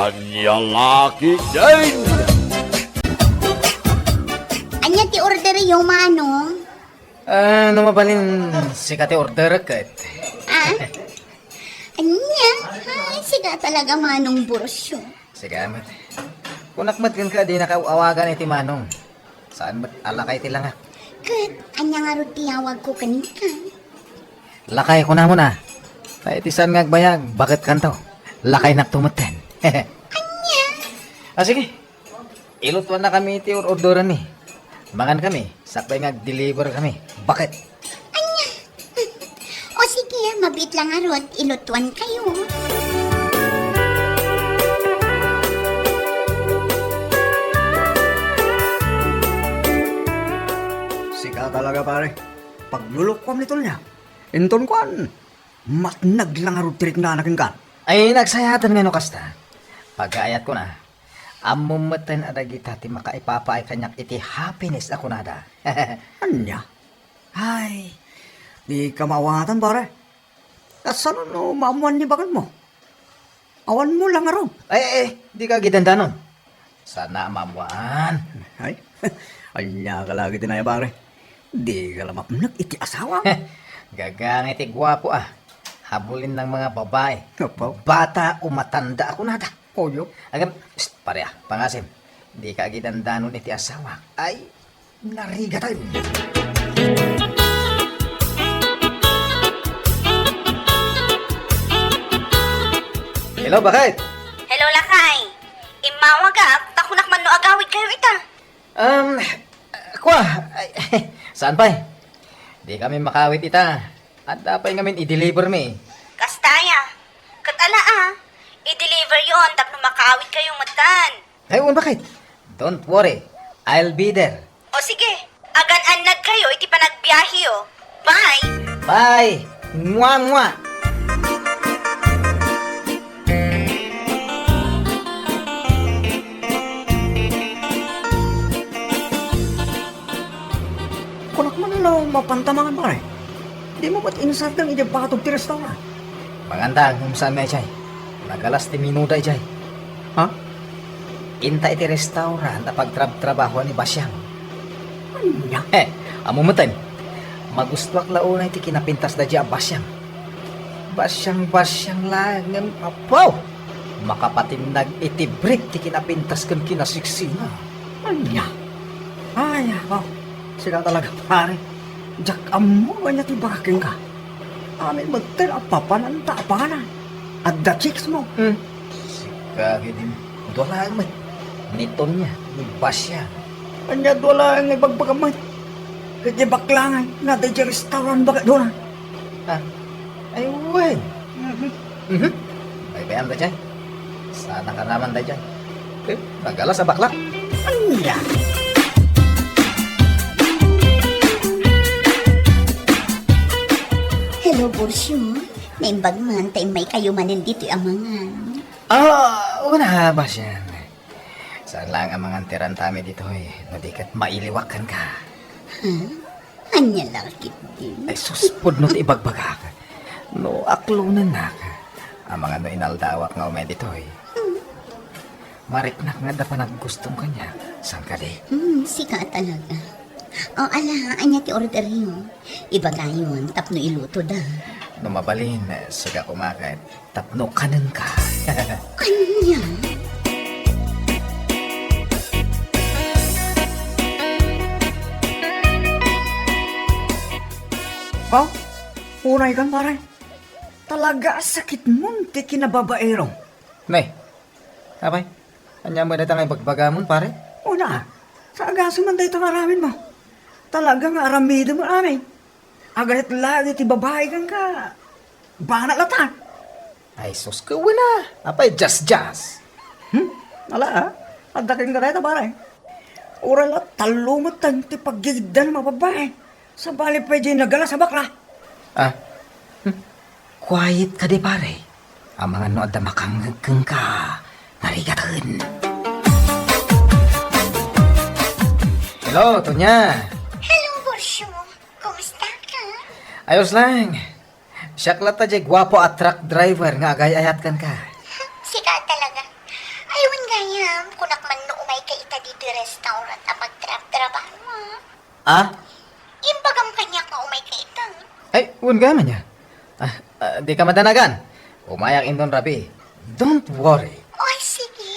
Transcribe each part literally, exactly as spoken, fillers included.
Ania la ketdin? Ania ti orderyo, Manong? Ah, no mabalin, sika ti orderek ket. Ah? Ania? Ay, sika talaga, Manong Borsio. Sika met. Kunak met kenka, dinaka aw-awagan iti Manong. Saan met a lakay ti langak. Ket ania ngarud ti yawagko kenka? Lakay, kunamon a. Ta iti saan nga agbayag, baketkanto. Lakaynakto metten. Ania? Ah, sige. Ilutuannakami ti or-orderanmi. Mangankami, sakbay nga ag-deliverkami. Baket. Ania? O sige, mabiit la ngarud, ilutuankayo. Sika talaga, pare. Paglulukuam ni Tonya. Inton kuan, matnag la ngarud ti riknana kenka. Ay, nagsayaten nga no kasta. Pagayat ko na. Ammom metten a dagita ti makaipapaay kaniak iti happiness a kunada. Ania? Ay, dika maawatan, pare. Kasano no maammoan ni bagelmo? Awanmo la ngarud. Ay, ay, ay, dika agidandanon. Sana maammoan. Ay, ania ka lagi ti naya, pare? Dika la mapnek iti asawa. Gagang iti guapo a. Habulin ng mga babae. Apo. Bata o matanda a kunada. Oyo. Agam, psst, pare a, pangasim. Dika agidandanon iti asawa. Ay, narigatan. Hello, baket? Hello, lakay. Immawagak, ta kunak man no agawidkayo ita. Um, kua, ay, saan pay? Di kami makawit ita. Adda pay ngamin i-deliver mi. Kasta aya. Ket ala a, i-deliver yon tapno makawit kayo metten. Ay, wen, baket? Don't worry. I'll be there. O sige, agan-annad kayo iti panagbiaheyo. Bye! Bye! Mua, mua! Kunak man no mapanta mangan, pare. Dimo met insardeng idiay batog ti restaurant. Manganta, ngem saan nga idiay. Nagalas ti menuda idiay. Ha? Inta iti restaurant a pagtrabtrabahoan ni Basyang. Ania? He, ammo metten. Magustoak la unay ti kinapintas daydiay a Basyang. Basyang-basyang laeng ngem apo! Makapatinnag iti brief ti kinapintas ken kinasiksina. Ania? Ay, apo. Sika talaga, pare. Diak ammo ania ti ibagak kenka. Amin metten a papananta a panganan. Adda chicks mo. Hmm. Sika ketdin. Dua laeng met. Ni Tonya, ni Basyang. Ania dua laeng nga ibagbagam met? Ket di bakla nga, nga daydiay restaurant baket dua. Ah, ay, wen. Mhm. Mhm. Baybay-am daydiay. Saan a karaman daydiay? Eh, nagalas a bakla. Ania? Hello, Borsyo. Naimbag man ta immaykayo manen ditoy a mangan. Ah, una, Basyang. Saan laeng a mangan ti rantami ditoy, no di ket mailiwak kenka. Ha? Ania la ketdin? Ay, sus, pudno ti ibagbagak. No aklonennak, amangan no inaldawak nga umay ditoy. Hmm. Mariknak nga adda panaggustom kaniak. Saan kadi? Hmm, sika talaga. O, ala, ania ti orderyo? Ibagayon tapno ilutoda. No mabalin, sika kumaket. Tapno kanenka. Ania? Aw, unay kan, pare. Talaga a sakitmon ti kinababaero. Ne, apay, ania met dayta nga ibagbagamon, pare? Una, sa agasem man dayta nga aramidmo. Talaga nga aramidem amin. Agarit laeng ti babai kenka. Banat latta. Ay, sus, kawen a. Apay, just-just. Hmm? Ala, a. Adda kenka dayta, pare. Uray la tallo met ti paggigdan a mababbai. Sabali pay diay nagalas a bakla. Ah. Hmm. Quiet kadi, pare. Amangan no adda makangngeg kenka. Narigaten. Hello, Tonya. Hello, Borsyo. Kumusta ka? Ayos lang. Siak latta diay guapo a truck driver nga agay-ayat kenka. Sika talaga. Ay, wen gayam, kunak man no umayka ita ditoy restaurant a pagtrabtrabaho, ah. Ah? Imbagam kaniak nga umayka ita. Ay, wen gayam ania. Ah, ah, dika madanagan. Umayak inton rabii. Don't worry. Oy, sige.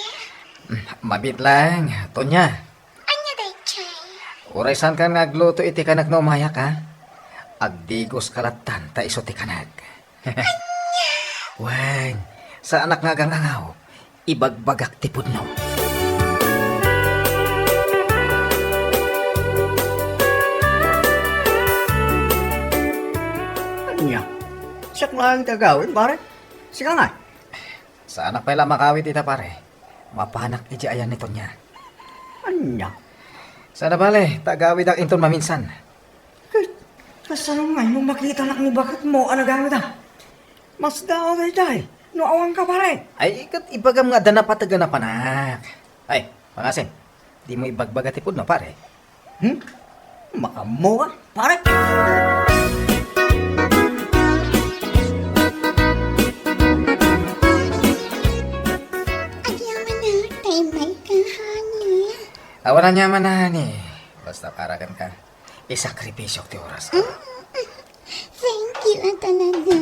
Mm, mabiit laeng, Tonya. Ania daydiay? Uray saankan nga agluto iti kanek no umayak, ha? Agdigoska lattan ta isu ti kanek. Ania? Wen, saanak nga agang-angaw. Ibagbagak ti pudno. Ania? Siak laeng ti agawid, pare? Sika ngay? Saanak pay la makawid ita, pare. Mapanak idiay ayan ni Tonya. Ania? Saan a bale, ta agawidak inton maminsan. Ket, kasano ngay no makitanak ni baketmo a nagawid, a? Masdaaw daydiay, no awanka, pare. Ay, ket ibagam nga adda napateg a napanak. Ay, pangasim, dimo ibagbaga ti pudno, pare. Hmm? Makaammoka, pare? Agyamanak ta immayka, honey. Awan aniaman, honey. Basta para kenka, isakripisyok ti orasko. Mm, thank you, a talaga.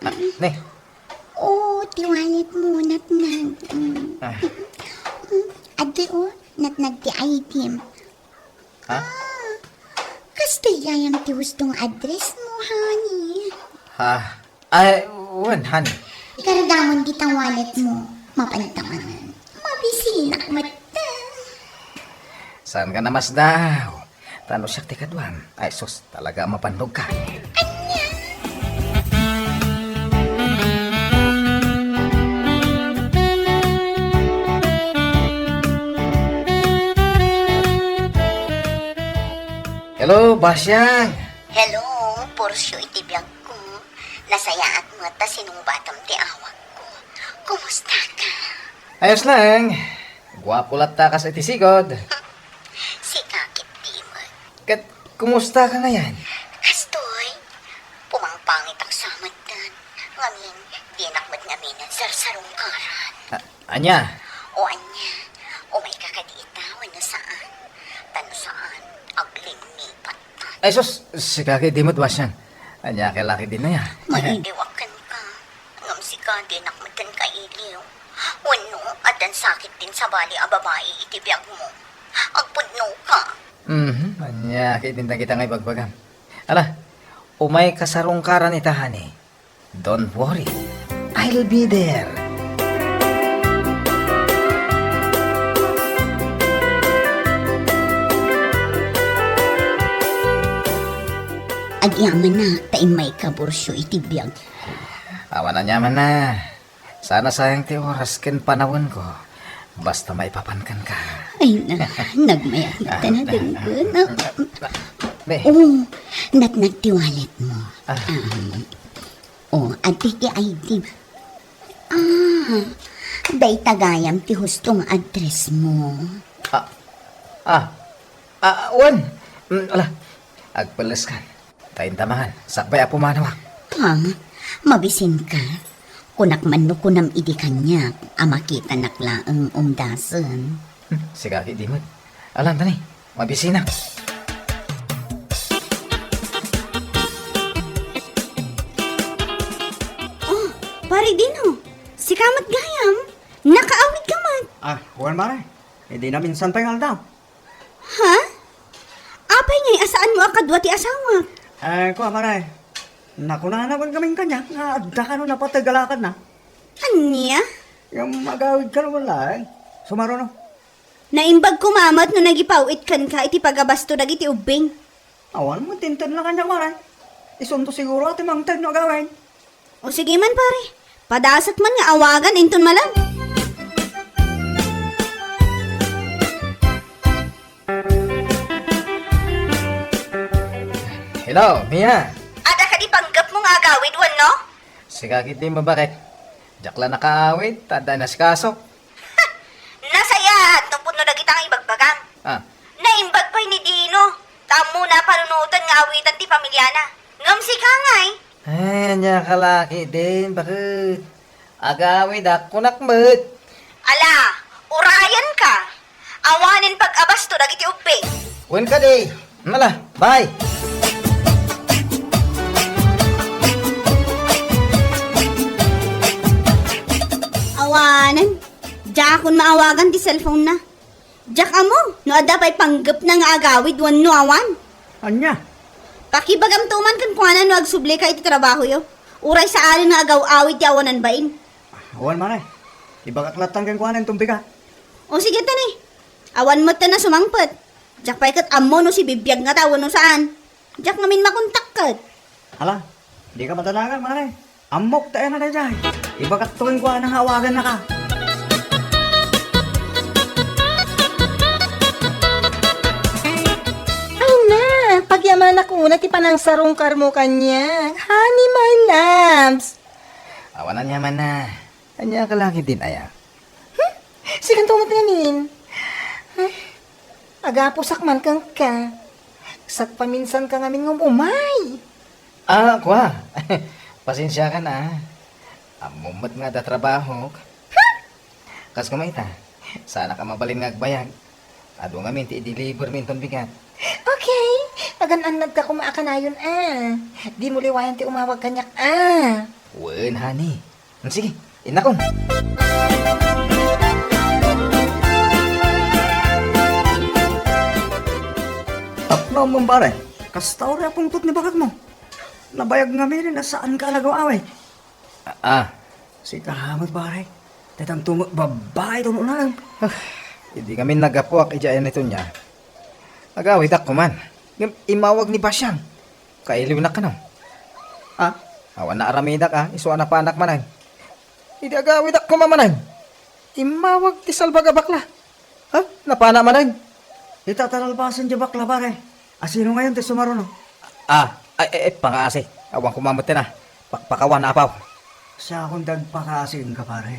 Ah, ne. Oh, ti walletmo, natnag. Mm. Ah. Mm, adi, oh, natnag ti I D mo. Ha? Ah, kasta gayam ti husto nga addressmo, honey. Ha? Ay, wen, honey. Ikargamon dita walletmo. Mapantaman. Mabisinak met. Saanka a masdaaw? Ta no siak ti kaduam. Ay, sus, talaga a mapannogka. Ania? Hello, Basyang. Hello, Porcio iti biagko. Nasayaat met ta sinungbatam ti awagko. Kumustaka? Ayos laeng. Guapo latta kas iti sigud. Sika ketdi met. Ket kumustaka ngayen? Kastoy, pumangpangitak sa meddan. Ngamin, dinak met ngamin nagsarsarukaran. A-, ania? O ania, umayka kadi ita wenno saan? Ta no saan, aglinnipattan. Ay sus, sika ketdi met, Basyang. Ania, kayatmo ketdi aya? Mailiwak kenka. Ngem sika, dinak met kailiw. Wenno, addan sakit ti sabali a babai iti biagmo. Agpudnoka. Mhm, ania ketdin dagita nga ibagbagam? Ala, umayka sarungkaran ita, honey. Don't worry. I'll be there. Agyamanak ta immayka, Porcio, iti biag. Awan aniaman a. Saan a sayang ti oras ken panawenko. Basta maipapan kenka. Ay na, nagmayat na ta nadenggen. Ne. Oh, natnag ti walletmo. Ah. Um, oh, adda ti I D. Ah, dayta gayam ti husto nga addressmo. Ah, ah, ah, wen. Mm, ala, agpelleskan. Ta inta mangan, sakbay a pumanawak. Ha? Mabisinka? Kunak man no kunam idi kaniak a makitanak laeng umdasen. Hmm, sika ketdi met. Alam tani, mabisinak. Oh, Pare Dino, sika met gayam? Nakaawidka met? Ah, wen, pare. Idi naminsan pay nga aldaw. Ha? Apay ngay a saanmo a kadua ti asawak? Eh, kua, pare. Nakunana met ngamin kaniak nga adda kano napateg a lakadna. Ania? Ngem agawid kano met laeng. Sumaruno. Naimbag koma met no nagipaw-it kenka iti pagabasto dagiti ubbing. Awan met ti intedna kaniak, pare. Isunto siguro a ti mangted no agawid. O sige man, pare. Padaset man nga awagan inton malam. Hello, Mia. Adda kadi panggepmo nga agawid wenno? Sika ketdi met, baket. Diak la nakaawid, ta adda inasikaso. Nasayaat no pudno dagita nga ibagbagam. Ah. Naimbag pay ni Dino, ta ammona a panunoten nga awitan ti pamiliana. Ngem sika ngay? Ay, ania ka la ketdin, baket. Agawidak, kunak met. Ala, urayenka. Awanen pag-abasto dagiti ubbing. Wen kadi. Ala, bye. Awanen. Diakon maawagan ti cellphone na. Diak ammo, no adda pay panggepna nga agawid wenno awan. Ania? Pakibagamto man kenkuana no agsublika iti trabahoyo. Uray saanen nga agaw-awid ti awanan bain. Awan, mare. Ibagak latta kenkuana inton bigat. O sige, tani. Awan met ta sumangpet. Diak pay ket ammo no sibibiag ngata wenno saan. Diak ngamin makontak ket. Ala, dika madanagan, mare. Ammok ta ania daydiay. Ibagakto kenkuana nga awagannaka. Ay na, pagyamanak una ti panangsarungkarmo kaniak. Honey, my loves. Awan ania man na. Ania ka langit din aya? Hmm? Sikanto met ngamin. Ay, agapusak man kenka. Sagpaminsanka ngamin nga umay. Ah, kua. Pasensiakan, ah. Ammom met nga adda trabahok. Hmm? Kas kuma ita, saanak a mabalin nga agbayag. Adu ngamin ti i-deliver mi inton bigat. Okay. Agan-annadka kuma a kanayon, ah. Dimo liwayan ti umawag kaniak, ah. Wen, honey. Hmm, sige, innakon. Tapno, pare. Kasta uray a pungtot ni bagakmo. Nabayag ngamin a saanka a nagaw-awid. Ah, ah. Sika met, pare. Daytanto met babai ti un-uneg. Ah, idi ngamin naggapuak idiay ni Tonia, agawidak koman. Ngem immawag ni Basyang. Kailiwnak kano. Ah, awan naaramidak, ah. Isu a napanak manen. Idi agawidak koma manen, immawag ti salbag a bakla. Ha? Napana manen? Ita ta nalpasen ti bakla, pare. Asino ngayon ti sumaruno? Ah, ay, ay, ay, pangaasi. Awan koma met na. Pakpakawan, apaw. Siakon ti agpakaasi kenka, pare.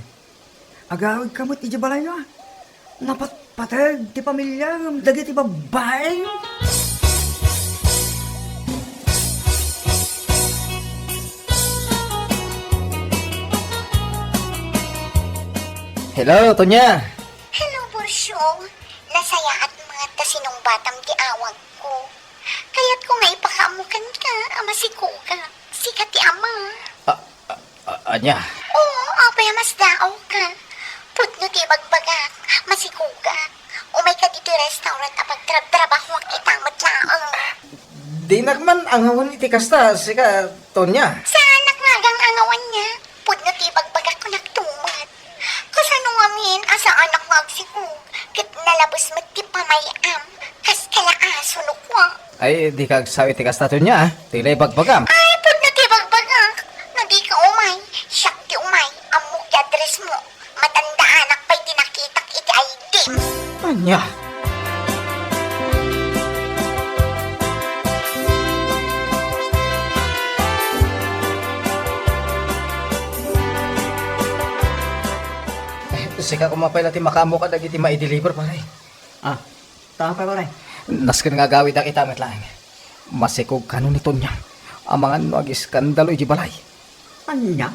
Agawidka met idiay balayyo, ah. Napatpateg ti pamiliam dagiti babbai. Hello, Tonia. Hello, Borsyo. Nasayaat met ta sinungbatam ti awagko. Kayatko nga ipakaammo kenka a masikogak. Sika ti ama. Ah, ah, ah, ania? Oo, apay a masdaawka? Pudno ti ibagbagak, masikogak. Umayka ditoy restaurant a pagtrabtrabahoak ita met laeng. Dinak man angawan iti kasta, sika, Tonia. Saanak nga agang-angawan nia. Pudno ti ibagbagak kunakto met. Kasano ngamin a saanak nga agsikog ket nalabes met ti pamay-am kas kalaaso no kua? Ay, dika agsao iti kasta, Tonia, ah. Ti la ibagbagam. Ay, pudno ti ibagbagak. No dika umay, siak ti umay. Ammok ti addressmo. Matandaanak pay ti nakitak iti I D-m. Ania? Sika koma pay la ti makaammo kadagiti mai-deliver, pare. Ah, tama pay, pare. Nasken nga agawidak ita met laeng. Masikog kano ni Tonia. Amangan no agiskandalo idiay balay. Ania?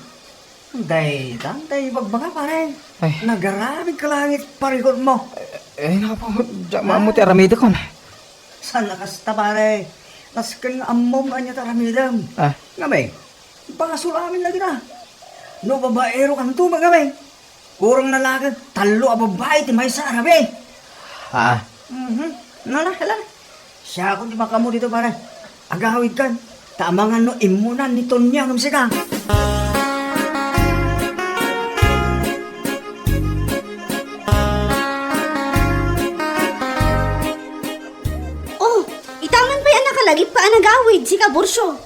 Dayta, dayta ibagbaga, pare. Ay. Nagaramidka laeng iti parikutmo. Eh, eh, napo, diak maammo ti aramidekon. Saan a kasta, pare? Nasken nga ammom ania ti aramidem. Ah. Ngem, basol amin dagita. No babaerokanto, ngem, kurang na laeng tallo a babbai ti maysa a rabii. Ah. Mhm. Nala, nala. Siakon ti makaammo ditoy, pare. Agawidkan, ta amangan no immunan ni Tonia ngem sika. Oh, ita man pay a nakalagipka a nagawid, sika, Borsyo.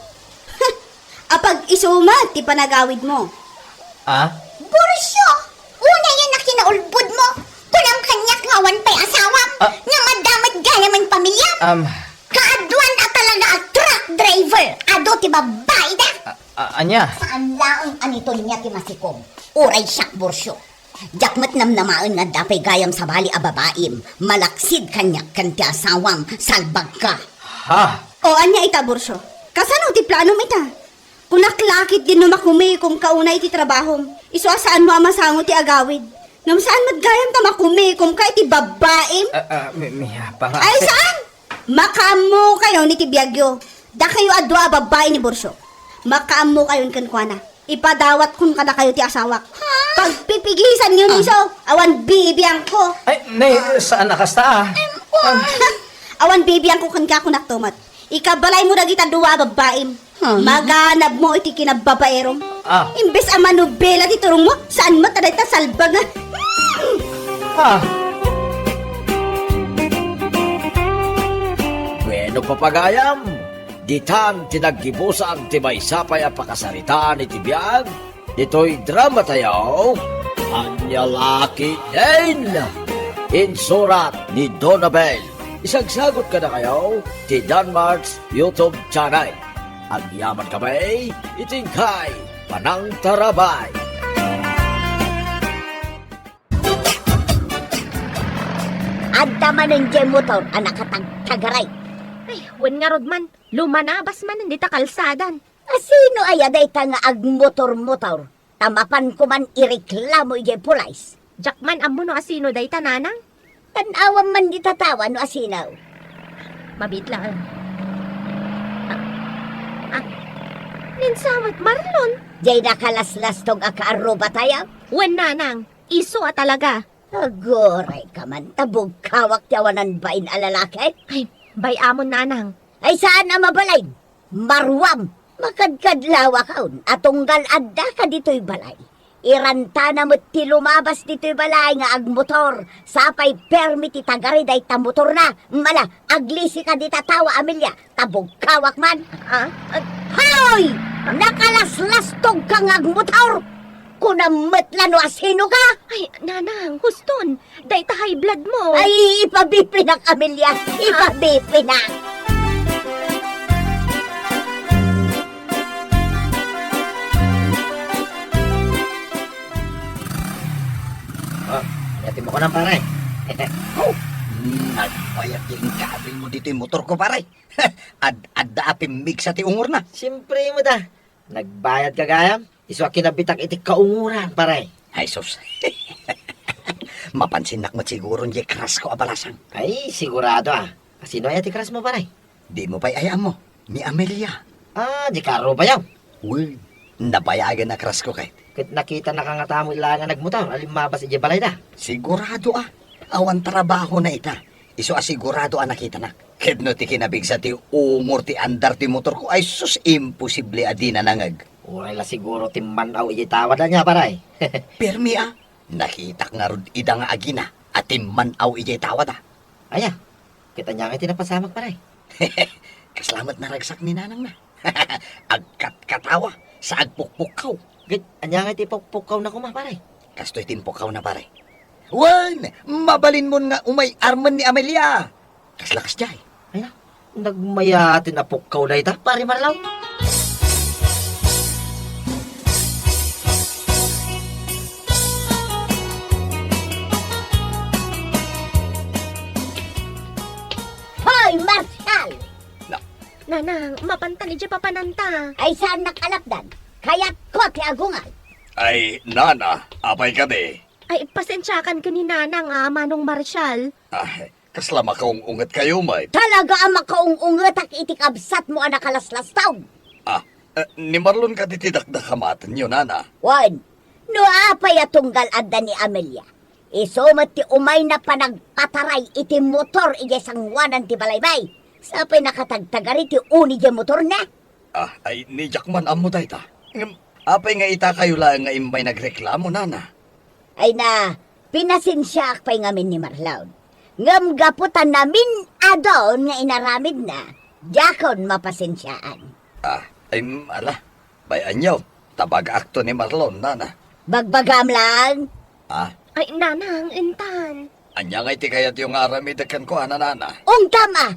Apag-isu met ti panagawidmo. Ah? Borsyo! Unayen a kinaulbodmo! Kunam kaniak nga awan pay asawam, ah, nga madamot gayam a pamiliam! Um, Kaaduan a talaga a truck driver, adu ti babbai da! Ah, ah, ania? Saan laeng a ni Tonia ti masikog, uray siak, Borsyo. Diak met namnamaen nga adda pay gayam sabali a babaim, malaksid kaniak ken ti asawam, salbagka. Ha? O, ania ita, Borsyo? Kasano ti planom ita? Kunak la ketdin no makumikom ka unay iti trabahom, isu a saanmo a masango ti agawid. Ngem saan met gayam ta makumikom ka iti babbaim? Ah, ah, mi-, mi-, panga- Ay, saan? Makaammokayon iti biagyo. Dakayo a dua a babbai ni Borcio. Makaammokayon kenkuana. Ipadawatkon kadakayo ti asawak. Ha? Pagpipigisanyo ni Ah. iso, awan bibiangko. Ay, nay, saan a kasta, ah? Awan bibiangko kenka, kunak to met. Ikabalaymo dagita dua a babbaim. Hmm. Maganabmo iti kinababaerom. Ah. Imbes a manubela ti turongmo, saan met a dayta salbeng. Ah. Bueno, papagayam, ditan ti naggibusan ti maysa pay a pakasaritaan iti biag ditoy drama tayo, Ania La Ketdin. Insurat ni Donabel. Isagsagot kadakayo ti Danmark's YouTube channel. Agyaman kami iti inkay panangtarabay. Adda manen diay motor a nakatagtagaray. Ay, wen ngarud man, lumanabas manen dita kalsadan. Asino aya dayta nga agmotor-motor? Ta mapanko man ireklamo idiay pulis. Diak man ammo no asino dayta, nanang. Tan-awam man dita tawa no asino. Mabitla, eh. Ah, ah. Ninsamet, Marlon. Diay nakalaslastog a kaarrubatayo? Wen, nanang. Isu a talaga. Aguray ka man, ta bugkawak ti awanan bain a lalaki. Ay, bay-amon, nanang. Ay, saan a mabalin? Maruam, makadkadlawakon a tunggal addaka ditoy balay. Irantana met ti lumabas ditoy balay nga agmotor, sapay permi ti tagari dayta motorna. Mala, aglisika dita tawa, Amelia, ta bugkawak man. Ah? Ah? Hoy! Nakalaslastog ka nga agmotor! Kunam met la no asino ka? Ay, nanang, huston. Dayta high blood mo. Ay, ipabipinak, Amelia. Ipabipinak. Ah, yati mo ko ng pare. Oh, nagbayat yung kabil mo dito yung motor ko, pare. Ad-, adda a pimmigsa ti ungor na. Siyempre mo da. Nagbayad ka gayam? Isu a kinabitak iti kaunguran, pare. Ay, sus. Mapansinnak met siguro diay crush ko a balasang. Ay, sigurado, ah. Asino aya ti crush mo, pare? Di mo pay ay ammo, ni Amelia. Ah, di karo bayaw? Wen, nabayagan a crush ko ket. Ket nakita na ka nga tamo ila nga nagmotor, alimmabas idiay balay da. Sigurado, ah. Awan trabaho na ita. Isu a sigurado a nakitanak. Ket no ti kinabigsa ti ungor ti andar ti motor ko, ay sus, imposible a dina nangeg. Uray la siguro timman-aw idiay tawad ania, pare. Permi a, nakitak ngarud ida nga agina a timman-aw idiay tawad a. Aya, ket ania nga ti napasamak, pare? Kasla met naragsak ni nanang na. Agkatkatawa sa agpukpukkaw. Ket ania nga ti pukpukkaw na koma, pare? Kastoy ti impukkaw na, pare. Wen, mabalin mon nga umay-armen ni Amelia. Kasla kasdiay. Ay na, nagmayaten a pukkaw dayta, pare Marlaw. Hoy, Marshal! Na- Nanang, mapantan idiay papananta. Ay, saan nakalapdan? Kayatko ti agungal. Ay, nana, apay kadi? Ay, pasensiakan ken ni Nanang a Manong Marshal. Ay, kasla makaung-unget kayo met. Talaga a makaung-ungetak iti kabsatmo a nakalaslastog. Ah, eh, ni Marlon kadi ti dakdakamatenyo, nana? Wen, no apay a tunggal adda ni Amelia, isu met ti umayna panagpataray iti motor idiay sangoanan ti balaymi. Sapay nakatagtagari ti uni diay motorna. Ah, ay, ni diak man ammo dayta. Ngem, apay nga ita kayo laeng nga immay nagreklamo, nana? Ay na, pinasensiaak pay ngamin ni Marlon. Ngem gapu ta namin-adon nga inaramidna, diakon mapasensiaan. Ah, ay, mm, ala, bay-anyo, ta bagaakto ni Marlon, nana. Bagbagam lang. Ah? Ay, nanang, intan. Ania nga iti kayatyo nga aramidek kenkuana, nana? Ungtam a!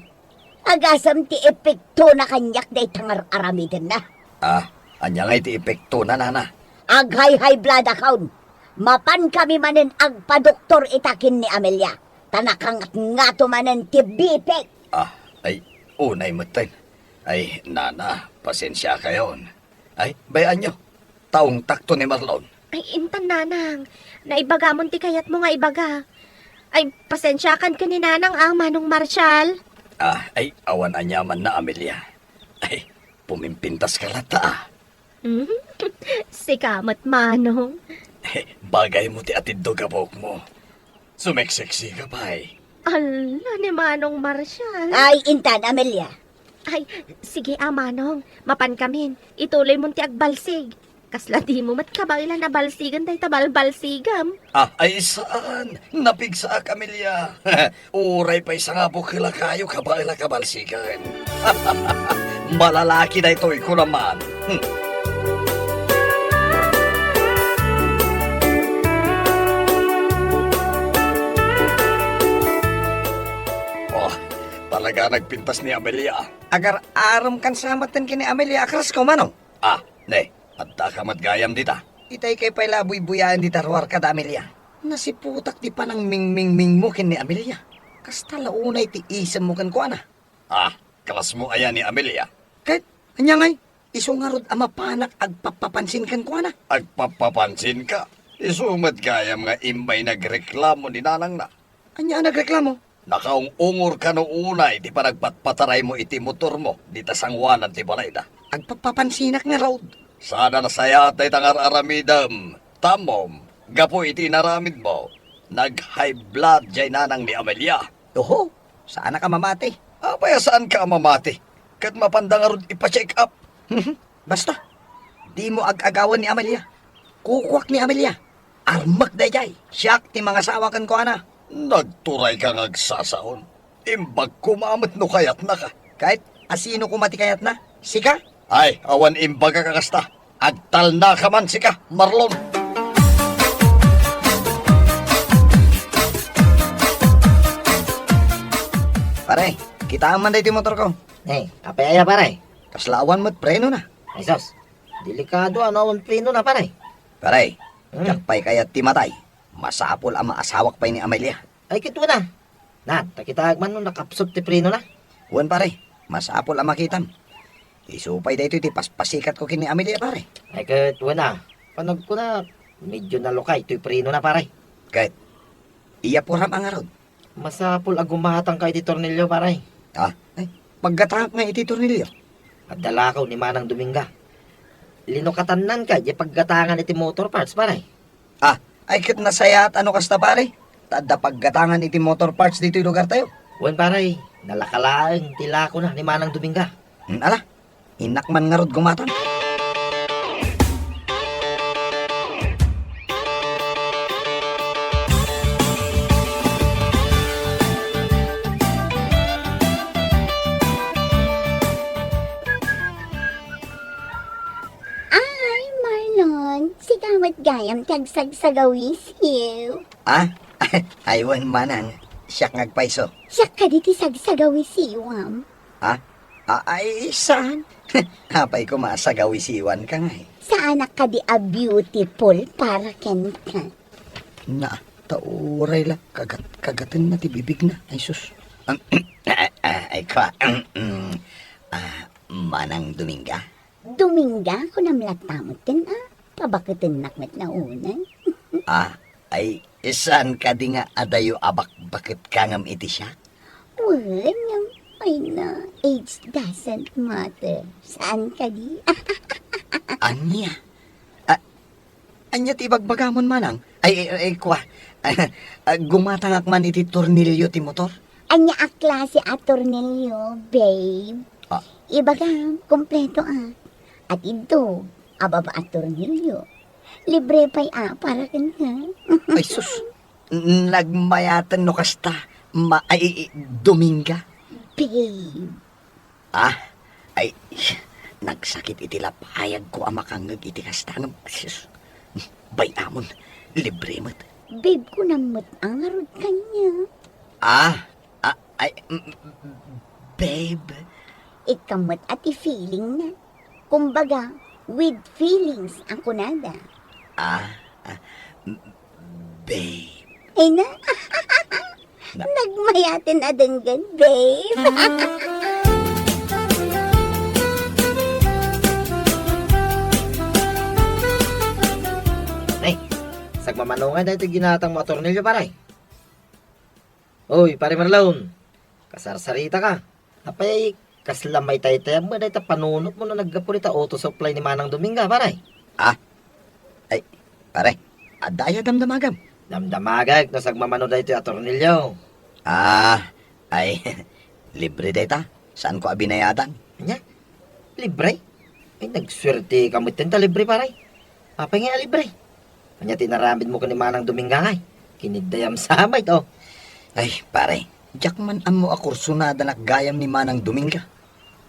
Agasem ti epektona kaniak dayta nga ar-aramidenna. Ah, ania nga iti epektona, nana? Ag-high-high blood akon. Mapan kami manen agpadoktor ita ken ni Amelia. Ta nakangatngato manen ti B P. Ah, ay, unay metten. Ay, nana, pasensiakayon. Ay, bay-anyo. Taungtakto ni Marlon. Ay, intan, Nanang. Naibagamon ti kayatmo nga ibaga. Ay, pasensiakan ken ni Nanang, a, Manong Marshall. Ah, ay, awan aniamanna, Amelia. Ay, pumimpintaska latta, a. Mhm. Sika met, Manong. Bagaymo ti atiddog a buokmo. Sumeksiksi ka pay. Ala, ni Manong Marshall. Ay, intan, Amelia. Ay, sige, a, Manong. Mapankamin. Ituloymon ti agbalsig. Kasla dimo met kabaelan a balsigen dayta balbalsigam. Ah, ay saan. Napigsaak, Amelia. Uray pay sangabukela kayo kabaela kabalsigen. Malalaki daytoy, kunam man. Hmm. Oh, talaga nagpintas ni Amelia. Agar-arem kan samat ken ni Amelia a crush ko, Manong. Ah, ne, adda ka met gayam dita. Itay kay pay la buybuyaen dita ruar kada Amelia. Nasiputak ti panangmingmingmingmo ken ni Amelia. Kasta la unay ti isemmo kenkuana. Ah, crushmo aya ni Amelia? Ket, ania ngay, isu ngarud a mapanak agpappapansin kenkuana. Agpappapansinka? Isu met gayam nga imbay nagreklamo ni nanangna. Ania a nagreklamo? Nakaung-ungor kano unay ti panagpatpataraymo iti motormo dita sangoanan ti balayda? Agpappapansinak ngarud. Saan a nasayaat dayta nga ar-aramidem, tammom, gapu iti inaramidmo, nag-high blood jay nanang ni Amelia. Oho, saanak a mamati. Apay a saanka a mamati? Ket mapanda ngarud ipa-check up. Basta, dimo ag-agawan ni Amelia. Kukuak ni Amelia. Armek dayjay. Siak ti mangasawa kenkuana. Nagturayka nga agsasaon. Imbag koma met no kayatnaka. Ket asino koma ti kayatna? Sika? Ay, awan imbagak a kasta. Agtalnaka man sika, Marlon. Pare, kitaem man daytoy motorko. Eh, apay aya, pare? Kasla awan met prenona. Ay, sus. Delikado a no awan prenona, pare. Pare, Hmm. diak pay kayat ti matay. Masapul a maasawak pay ni Amelia. Ay, ket wen a. Na, ta kitaek man no nakapsut ti prenona. Wen, pare, masapul a makitam. Isu pay daytoy ti paspasikatko ken ni Amelia, pare. Ay, ket wen a. Panagkuna, medyo nalukay toy prenona, pare. Ket, iyapuram a ngarud. Masapul a gumatangka iti tornilyo, pare. Ah, ay, paggatangak nga iti tornilyo. Adda lakaw ni Manang Dominga. Linukatannanka diay paggatangan iti motor parts, pare. Ah, ay ket nasayaat a no kasta, pare. Ta adda paggatangan iti motor parts ditoy lugartayo. Wen, pare, nalaka laeng ti lakona ni Manang Dominga. Hmm, ala, innak man ngarud gumatang. Ay, Marlon, sika met gayam ti agsagsagawisiw. Ah? Ay, wen, manang, siak nga agpayso. Siak kadi ti sagsagawisiwam. Ah? Ah, ay, saan? Apay koma a sagawisiwanka ngay? Saanak kadi a beautiful para kenka? Na, ta uray la, kagat-kagatenna ti bibigna. Ay, sus. Am, ah, ah, ay, kwa, am, mm, ah, Manang Dominga? Dominga, kunam latta metten, a? Pabaketennak met nga unay. Ah, ay, saan kadi nga adayo a bakbaket ka ngem iti siak? Wen, ngem, ay na, age doesn't matter. Saan kadi? Ania? Ah, ania ti ibagbagamon, manang? Ay, ay, ay, kwa. Ah, gumatangak man iti tornilyo ti motor. Ania a klase a tornilyo, babe? Ah. Ibagam, kompleto a. Atiddog, ababa a tornilyo. Libre pay a para kenka. Ay, sus. N-, nagmayaten no kasta. Ma-, ay, i-, i-, Dominga. Babe. Ah, ay, nagsakit iti lapayagko a makangngeg iti kasta. Ngem, sus, bay-amon, libre met. Babe, kunam met a ngarud kaniak. Ah, ah, ay, mm, babe. Ikkan met a ti feeling na. Kumbaga, with feelings a kunada. Ah, ah, m-, babe. Ay na, Na- nagmayaten a denggen, babe. Ay, Mamano ngay daytoy ginatangmo a tornillo, pare? Oy, pare Marlon, kasarsaritaka. Apay, kasla maitaytayabmo dayta panunotmo no naggapu dita auto supply ni Manang Dominga, pare? Ah? Ay, pare, adda aya damdamagam? Damdamagek no sagmamano daytoy a tornillo. Ah, ay, libre dayta. Saanko a binayadan. Ania? Libre? Ay, nagsuerteka metten ta libre, pare. Apay nga libre? Ania ti inaramidmo ken ni Manang Dominga ngay? Kinidayam sa may to. Ay, pare, diak man ammo a kursunadanak gayam ni Manang Dominga.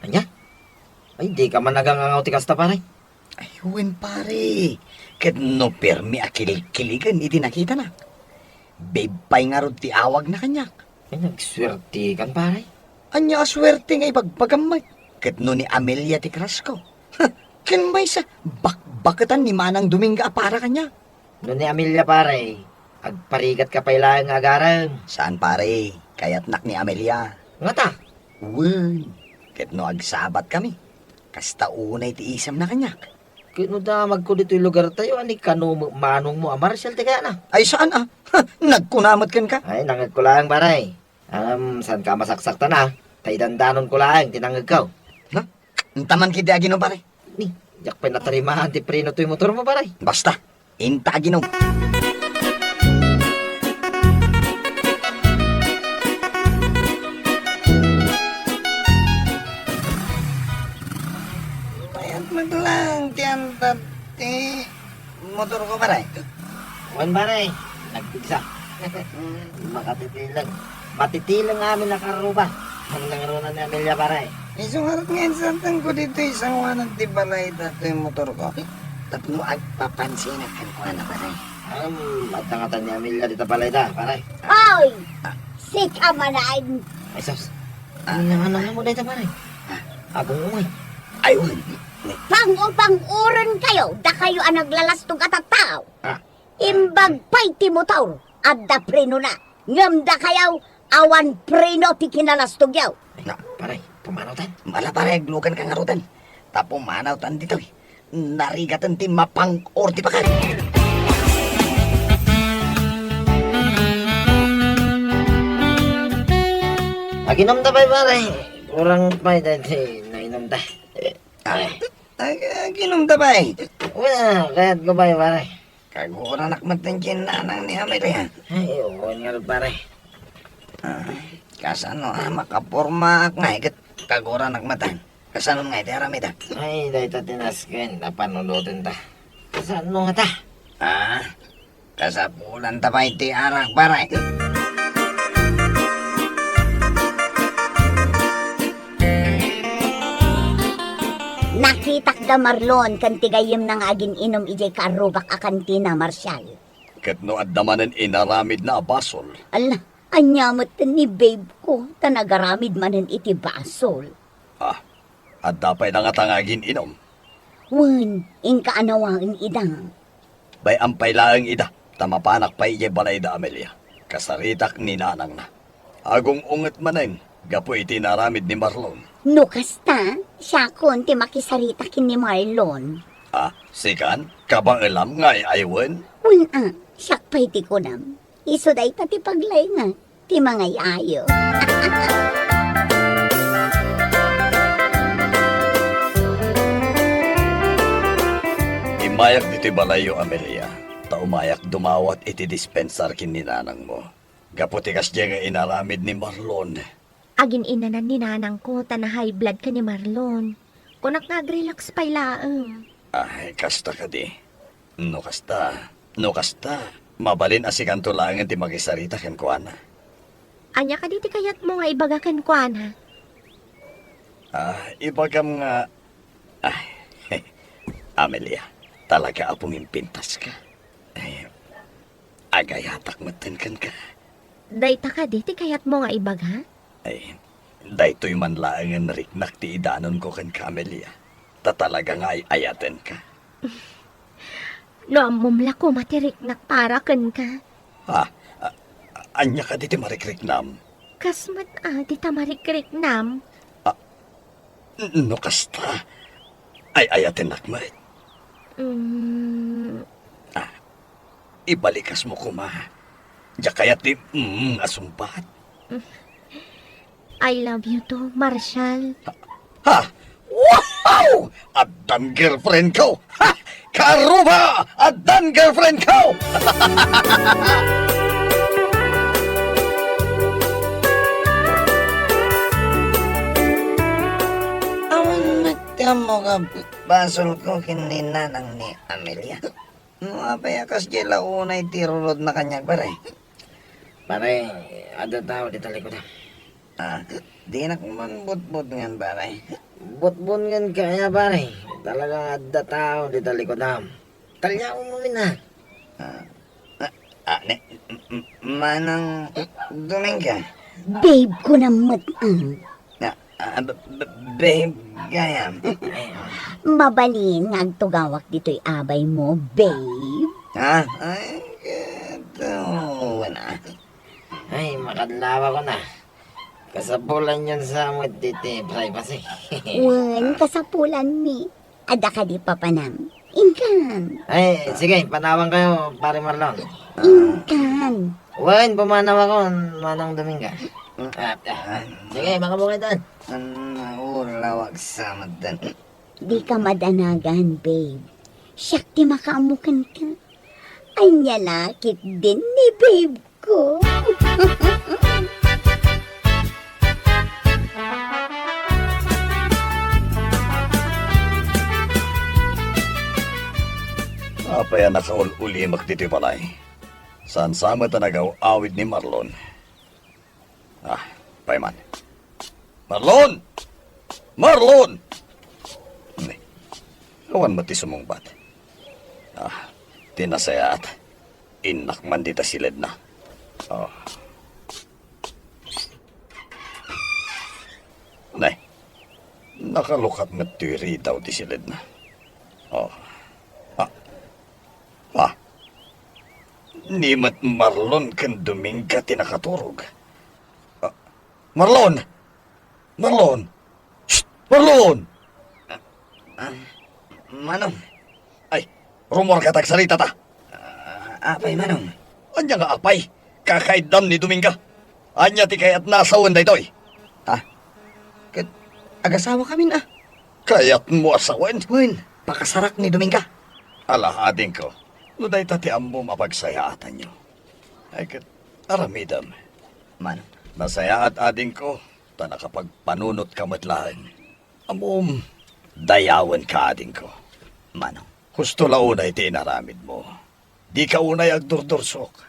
Ania? Ay, dika man nagangangaw ti kasta, pare. Ay, wen, pare. Ket no permi a kilikiligen idi nakitanak. Babe pay ngarud ti awagna kaniak. Ay, nagsuertekan, pare. Ania a suerte nga ibagbagam met? Ket no ni Amelia ti crush ko? Ken maysa, bakbaketan ni Manang Dominga a para kaniak. No ni Amelia, pare, agparigatka pay laeng nga agarem. Saan, pare? Kayatnak ni Amelia. Ngata? Wen, ket no agsabat kami, kasta unay ti isemna kaniak. Ket no damagko ditoy lugartayo, ani kano met manongmo a Marshall ti kayatna? Ay, saan a? Nagkuna met kenka? Ay, nangegko laeng, pare. Am, saanka a masaksaktan a? Ta idandanonko laeng ti nangegko. Na? Inta man ketdi aginom, pare. Ni, diak pay natarimaan ti preno toy motormo, pare. Basta, inta aginom. Bayat met lang ti antad ti motorko, pare. Wen, pare, nagpigsa. Makatitileng. Matitileng amin a karruba. Ang nangruna ni Amelia, pare. Isu ngarud nga insantanko ditoy sangoanan ti balay datoy motorko. Tapno agpapansinak kenkuana, pare. Am, adda ngata ni Amelia dita balay da, pare. Hoy! Ah. Sika man ay. Ay, sus. Ah. Ano nga nang mo dayta, pare? Ah. Agong umay. Ay, wen. Pang-upang-uren kayo, dakayo a naglalastog a tattao. Ah. Imbag pay ti motor, adda prenona. Ngem dakayo, awan preno ti kinalastogyo. Na, pare, pumanawtan. Ala, pare, aglugan ka ngaruden. Ta pumanawtan ditoy. Narigaten ti mapang-or ti bakal. Aginom ta pay, pare. Kurang pay daydi nainom ta. Ah, ag-, aginom ta pay. Wala, kayatko pay, pare. Kaguranak met ti nanang ni Amelia. Ay, oo, ngarud, pare. Ah, kasano a makapormaak ngay ket kaguranak met? Kasano ngay ti aramidek? Ay, dayta ti nasken a panunoten ta. Kasano ngata? Ah, kasapulan ta pay ti arak, pare. Nakitak da Marlon ken ti gayyemna nga agin-inom idiay kaarrubak a kantina, Marshall. Ket no adda manen inaramidna a basol. Ala, ania met ni babe ko, ta nagaramid manen iti basol. Ah, adda pay da ngata nga agin-inom? Wen, inka a nawaen ida. Bay-am pay laeng ida, ta mapanak pay idiay balay da Amelia. Kasaritak ni nanangna. Agung-unget manen, gapu iti inaramid ni Marlon. No kasta, siakon ti makisarita ken ni Marlon. Ah, sikan? Kabaelam nga ay-aywen? Wen a, siak pay ti kunam. Isu dayta ti paglaenga ti mangay-ayo. Immayak ditoy balayyo, Amelia, ta umayak dumawat iti dispensar ken ni nanangmo. Gapu ti kasdiay nga inaramid ni Marlon. Agin-inanan ni nanangko ta na-high blood ken ni Marlon. Kunak nga ag-relax pay laeng. Ay, kasta kadi. No kasta, no kasta, mabalin a sikanto laengen ti makisarita kenkuana. Ania kadi ti kayatmo nga ibaga kenkuana? Ah, ibagam nga, ay, Amelia, talaga a pumimpintaska. Ay, agayatak metten kenka. Dayta kadi ti kayatmo nga ibaga? Ay, daytoy man laengen riknak ti idanonko kenka, Amelia. Ta talaga nga ay-ayatenka. No ammom la koma ti riknak para kenka. Ha? A-, ania kadi ti marikriknam? Kas met a dita marikriknam. Ah, n-, no kasta, ay-ayatennak met. Mm. Ah. Ibalikasmo koma. Diak kayat ti mm a sungbat. I love you too, Marshall. Ha? Wow! Addan girlfriend ko! Ha? Karuba! Addan girlfriend ko! Awan met ti ammo nga basol ko ken ni nanang ni Amelia. No apay a kasdiay la unay ti rurodna kaniak, pare? Pare, adda tao dita likod. Ah, dinak man butbutngen, pare. Butbutngen kaya, pare. Talaga adda tao dita likod. Talyaw mo mina. Ah, ah, ah, ne, m-, m-, Manang Dominga. Babe ko na met, ah. Ah, ah, b-, b-, babe, gayam. Mabalin nga agtugawak ditoy abay mo, babe? Ha? Ay, katawan na. Ay, makadlawa ko na. Kasapulan yun sa met ti privacy. Wen, kasapulan mi. Adda kadi papanam? Inkan. Ay, sige, panawan kayo, Pare Marlon. Inkan. Wen, pumanaw ako, Manang Dominga. Ah, ah, sige, makabukay tan. Ang maulaw agsamat dan. Di ka madanagan, babe. Siak ti makaammo kenka. Ania la ketdin ni babe ko. Apay a nakaul-ulimek ditoy balay? Saan sa met a nagaw-awid ni Marlon? Ah, pay man. Marlon! Marlon! Ni, awan met ti sumungbat. Ah, ti nasayaat. Innak man dita siledna. Oh. Nay, nakalukat met ti ridaw ti siledna. Oh. Ah. Ah. Ni met Marlon ken Dominga ti nakaturog. Ah. Marlon! Marlon! Shh! Marlon! Ah, ah, Manong. Ay, rummuarka ta agsaritata. Ah, apay, Manong? Ania nga apay? Kakaiddam ni Dominga. Ania ti kayatna a sawen daytoy? Ha? Ket agasawakamin, a. Kayatmo a sawen? Wen, pakasarak ni Dominga. Ala, adingko, no dayta ti ammom a pagsayaatanyo. Ay, ket aramidem. Manong. Nasayaat, adingko, ta nakapagpanunotka met laeng. Ammom, dayawenka, adingko. Manong. Husto la unay ti inaramidmo. Dika unay agdurdursok.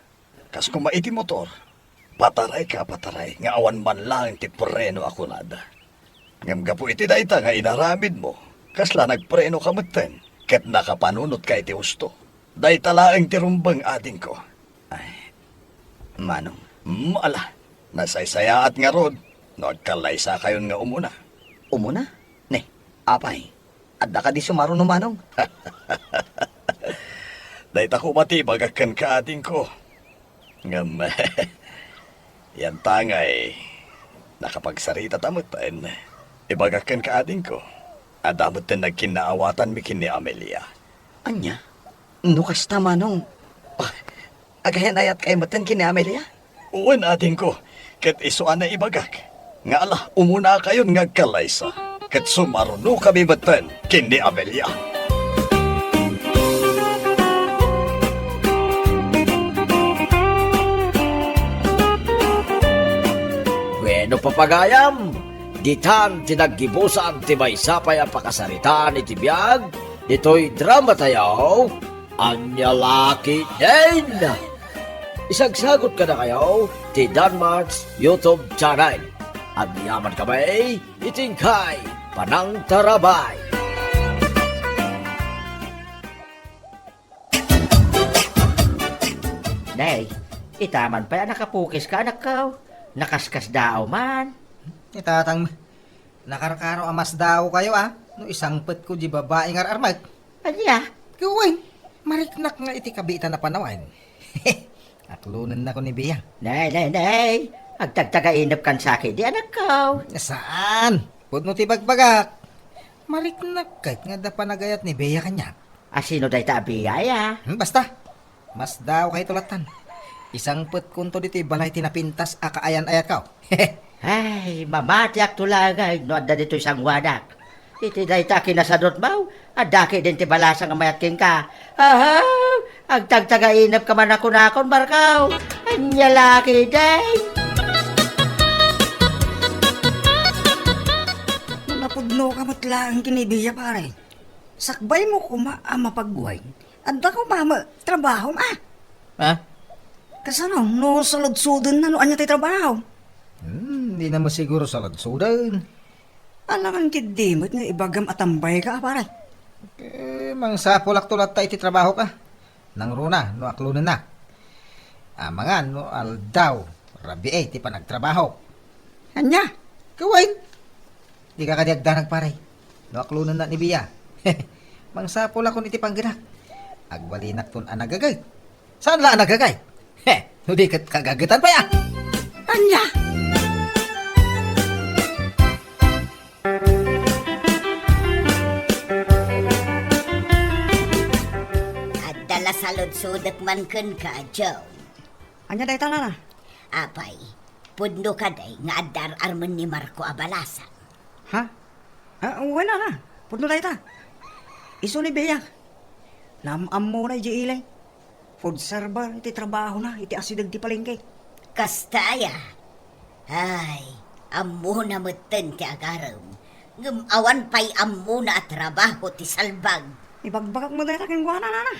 Kas koma iti motor, patarayka a pataray nga awan man laeng ti preno a kunada. Ngem gapu iti dayta nga inaramidmo, kasla nagprenoka metten ket nakapanunotka iti husto. Dayta laeng ti rumbeng, adingko. Ay, Manong. Mm, ala, nasaysayaat ngarud no agkallaysakayon nga umuna. Umuna? Ne, apay, adda kadi sumaruno, Manong? Dayta koma ti ibagak kenka, adingko. Ngem, yantangay, nakapagsaritata metten. Ibagak kenka, adingko, adda metten nagkinnaawatanmi ken ni Amelia. Ania? No kasta, Manong, ah, agayan-ayatkay metten ken ni Amelia? Wen, adingko, ket isu a naibagak nga ala, umunakayon nga agkallaysa, ket sumarunokami metten ken ni Amelia. Bueno, papagayam, ditan ti naggibusan ti maysa pay a pakasaritaan iti biag ditoy drama tayo. Ania la ketdin? Isagsagut kadakayo ti Danmart's YouTube channel. Agyamankami iti inkay panangtarabay. Nay, ita man pay a nakapukiska, anakko. Nakaskasdaaw man. Itatang, nakarkaro a masdaawkayo, a. No isangpetko di babai nga ar-armek. Ania? Wen, mariknak nga iti kabiitan a panawen. Aklonennako ni Bea. Nay, nay, nay. Agtagtagainepkan sa kadi, anakko. Saan? Pudno ti bagbagak. Mariknak ket nga adda panagayat ni Bea kaniak. A, sino dayta a Bea, aya? Hmm, basta. Masdaawkayo latta. Isangpetkonto ditoy balay ti napintas a kaayan-ayatko. Ay, mamatiakto laeng no adda ditoy sanguanak. Iti dayta kinasadutmo, adda ketdin ti balasang a mayat kenka. Aha! Agtagtagainepka man a kunakon, Marco. Ania la ketdin? No napudnoka met laeng ken ni Bea, pare. Sakbaymo koma a mapagguayen. Adda koma met trabahom, a? Ha? Kasano no saludsodenna no ania ti trabaho? Hmm, dina masiguro saludsoden. Alangan ketdi met nga ibagam a tambayka, a, pare. Eh, mangsapulakto latta iti trabahoka. Nangruna no aklonenna. Amangan no aldaw rabii ti panagtrabaho. Ania? Kawen? Dika kadi agdanag, pare. No aklonenna ni Bea. Mangsapulakon iti panggedak. Agbalinakton a nagaget. Saan la a nagagay? He, no di ket kagagetan pay, a. Ania? Adda la saludsodek man kenka, Joe. Ania dayta, nana? Apay, pudno kadi nga adda ar-armen ni Marco a balasang? Ha? Ah, wen, nana. Pudno dayta. Isu ni Bea. Naam-ammona idiay ili. Food server iti trabahona iti asideg ti palengke. Kasta aya? Ay, ammona metten ti agarem. Ngem awan pay ammona a trabaho ti salbag. Ibagbagak met dayta kenkuana, nana.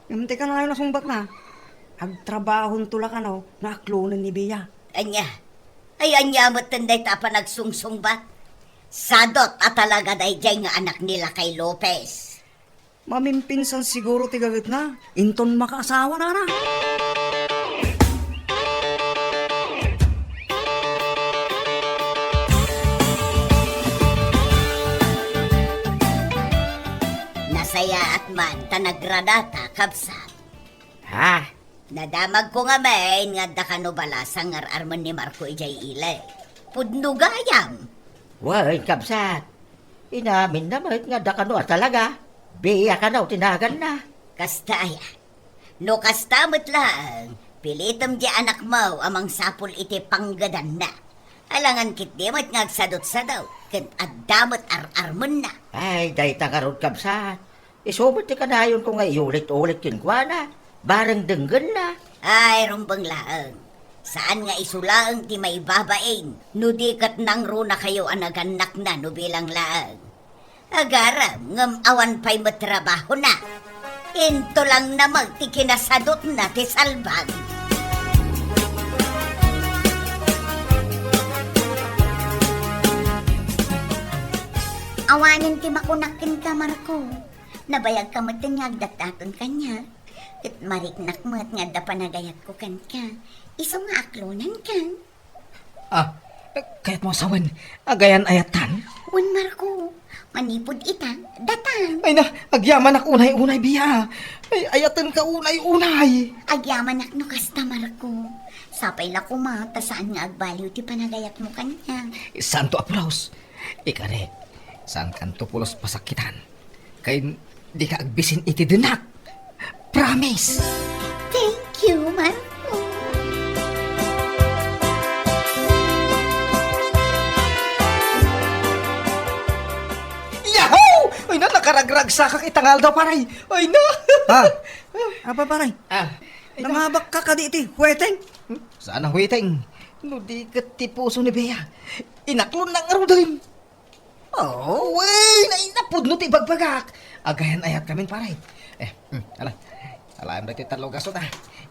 Ngem ti kanayon a sungbatna, agtrabahonto la kano no aklonen ni Bea. Ania? Ay, ania metten dayta a panagsungsungbat? Sadot a talaga daydiay nga anak ni Lakay Lopez. Mamimpinsan siguro ti gagetna, inton makaasawa, nana. Nasayaat man ta nagradata, kabsat. Ha? Nadamagko ngamin nga adda kano balasang nga ar-armen ni Marco idiay ili. Pudno gayam. Wen, kabsat. Inaminna met nga adda kano a talaga. Bea kano ti naganna. Kasta aya? No kasta met laeng, pilitem ti anakmo a mangsapul iti panggedanna. Alangan ketdi met nga agsadutsadut, ken adda met ar-armenna. Ay, dayta ngarud, kabsat. Isu met ti kanayonko nga iulit-ulit kenkuana, bareng denggenna. Ay, rumbeng laeng. Saan nga isu laeng ti maibabain, no di ket nangrunakayo a nagannakna no bilang laeng. Agarem, ngem awan pay met trabahona. Intolanna met ti kinasadutna ti salbag. Awanen ti makunak kenka, Marco. Nabayagka metten nga agdatdaton kaniak. Ket mariknak met nga adda panagayatko kenka. Isu nga aklonenkan. Ah, kayatmo a sawen, agayan-ayatan? Wen, Marco, manipud ita, datan. Ay na, agyamanak unay-unay, Bea. Ay, ayatenka unay-unay. Agyamanak no kasta, Marco. Sapay la koma, ta saan nga agbaliw ti panagayatmo kaniak. Santo a pulos. Ikari, saankanto pulos pasakitan. Ken dika agbisin iti denak. Promise! Thank you, Marco. Yahoo! Ay na, nakaragragsakak ita nga aldaw, pare. Ay na! Ah, apa, pare? Ah, ay na. Nangabakka kadi iti huweteng? Hmm? Saan a huweteng? No di ket ti puso ni Bea. Inaklon na ngaruden. Oh, wey, nainapudno ti ibagbagak. Agayan-ayatkami, pare. Eh, hmm, ala. Alaem daytoy tallo gasut, a.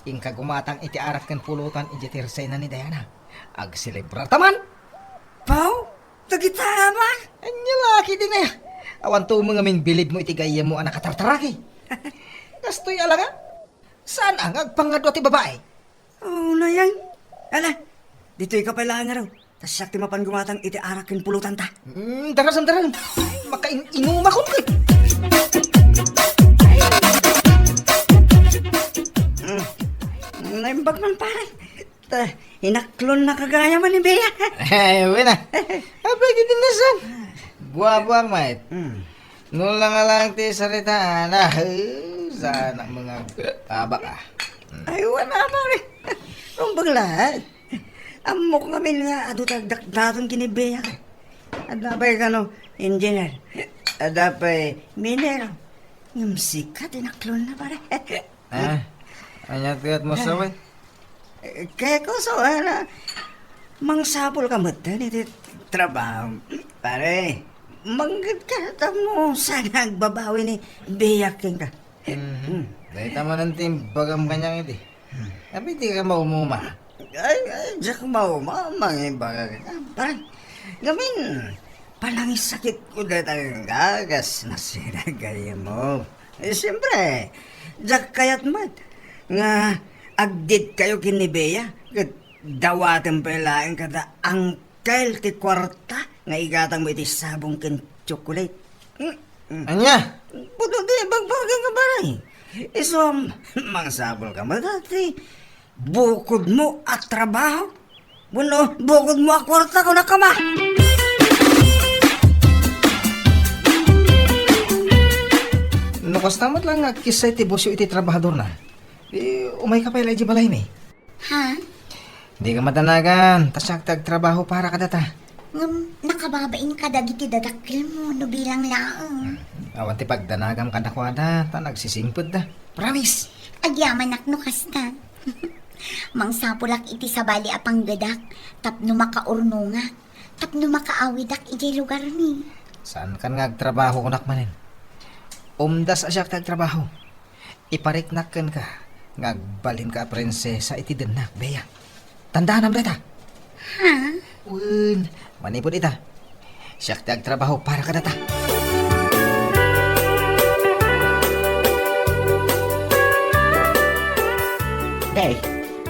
Inka gumatang iti arak ken pulutan idiay ti resena ni Diana. Agselebrarta man. Pau, dagita a ba? Ania la ketdin aya? Awan tumeng a mangbilibmo iti gayyemmo a nakatartaragi. Kastoy a la nga. Saan a nga agpangadua ti babai? Oh, nayang. Ala, ditoy ka pay laeng ngarud. Ta siak ti mapan gumatang iti arak ken pulotanta. Mm, darasem, darasem. Makain-inumakon ket. Mm. Naimbag man, pare. Ta, inaklon na kagaya man ni Bea. Eh, wen a. Apay, ketdin nasan? Guapo ak, mait. Mm. No la nga lang ti saritaan, ah, Sa anak mo nga tabak, ah. Ay, wala, pare. Rumbeng lahat. Ammok ngamin nga adu ti agdakdaton ken ni Bea. Adda pay kano, engineer. Adda pay minero. Ngem sika ti naklonna, pare. Ah, ania ti kayatmo sa wen? Kayatko sa wen, ah, mangsapulka metten iti trabaho. Pare, manggetka tapno saan nga agbabawi ni Bea kenka. Mhm. Hmm. Dayta manen ti imbagam kaniak idi. Hmm. Apay dika maumuma? Ay, ay, diak mauma, mangibaga ka. Pare, ngamin, panangisakitko dayta nga kas nasinagaymo. Eh, siyempre, diak kayat met nga agdetkayo ken ni Bea, ket dawatem pay laeng kada angkel ti kuarta nga igatangmo iti sabong ken tsokolate. Mm, mm. Ania? Pudno ti ibagbagam nga babawi. Isu a mangsapulka met ti bukodmo a trabaho. Wenno, bukodmo a kuarta, kunakama. No kasta met laeng nga agkissa ti bossyo iti trabahadorna, eh, umayka pay la idiay balaymi. Ha? Dika madanagan, ta siak ti agtrabaho para kadata. Ngem nakababain kadagiti dadakkelmo no bilang laeng. Awan ti pagdanagam kadakuada, ta nagsisingpetda. Promise! Agyamanak no kasta. Mangsapulak iti sabali a panggedak tapno makaurnongak, tapno makaawidak idiay lugarmi. Saankan nga agtrabaho, kunak manen. Umdas a siak ti agtrabaho. Ipariknak kenka nga agbalinka a prinsesa iti dennak, Bea. Tandaanam dayta. Ha? Wen, manipud ita, siak ti agtrabaho para kadata. Day,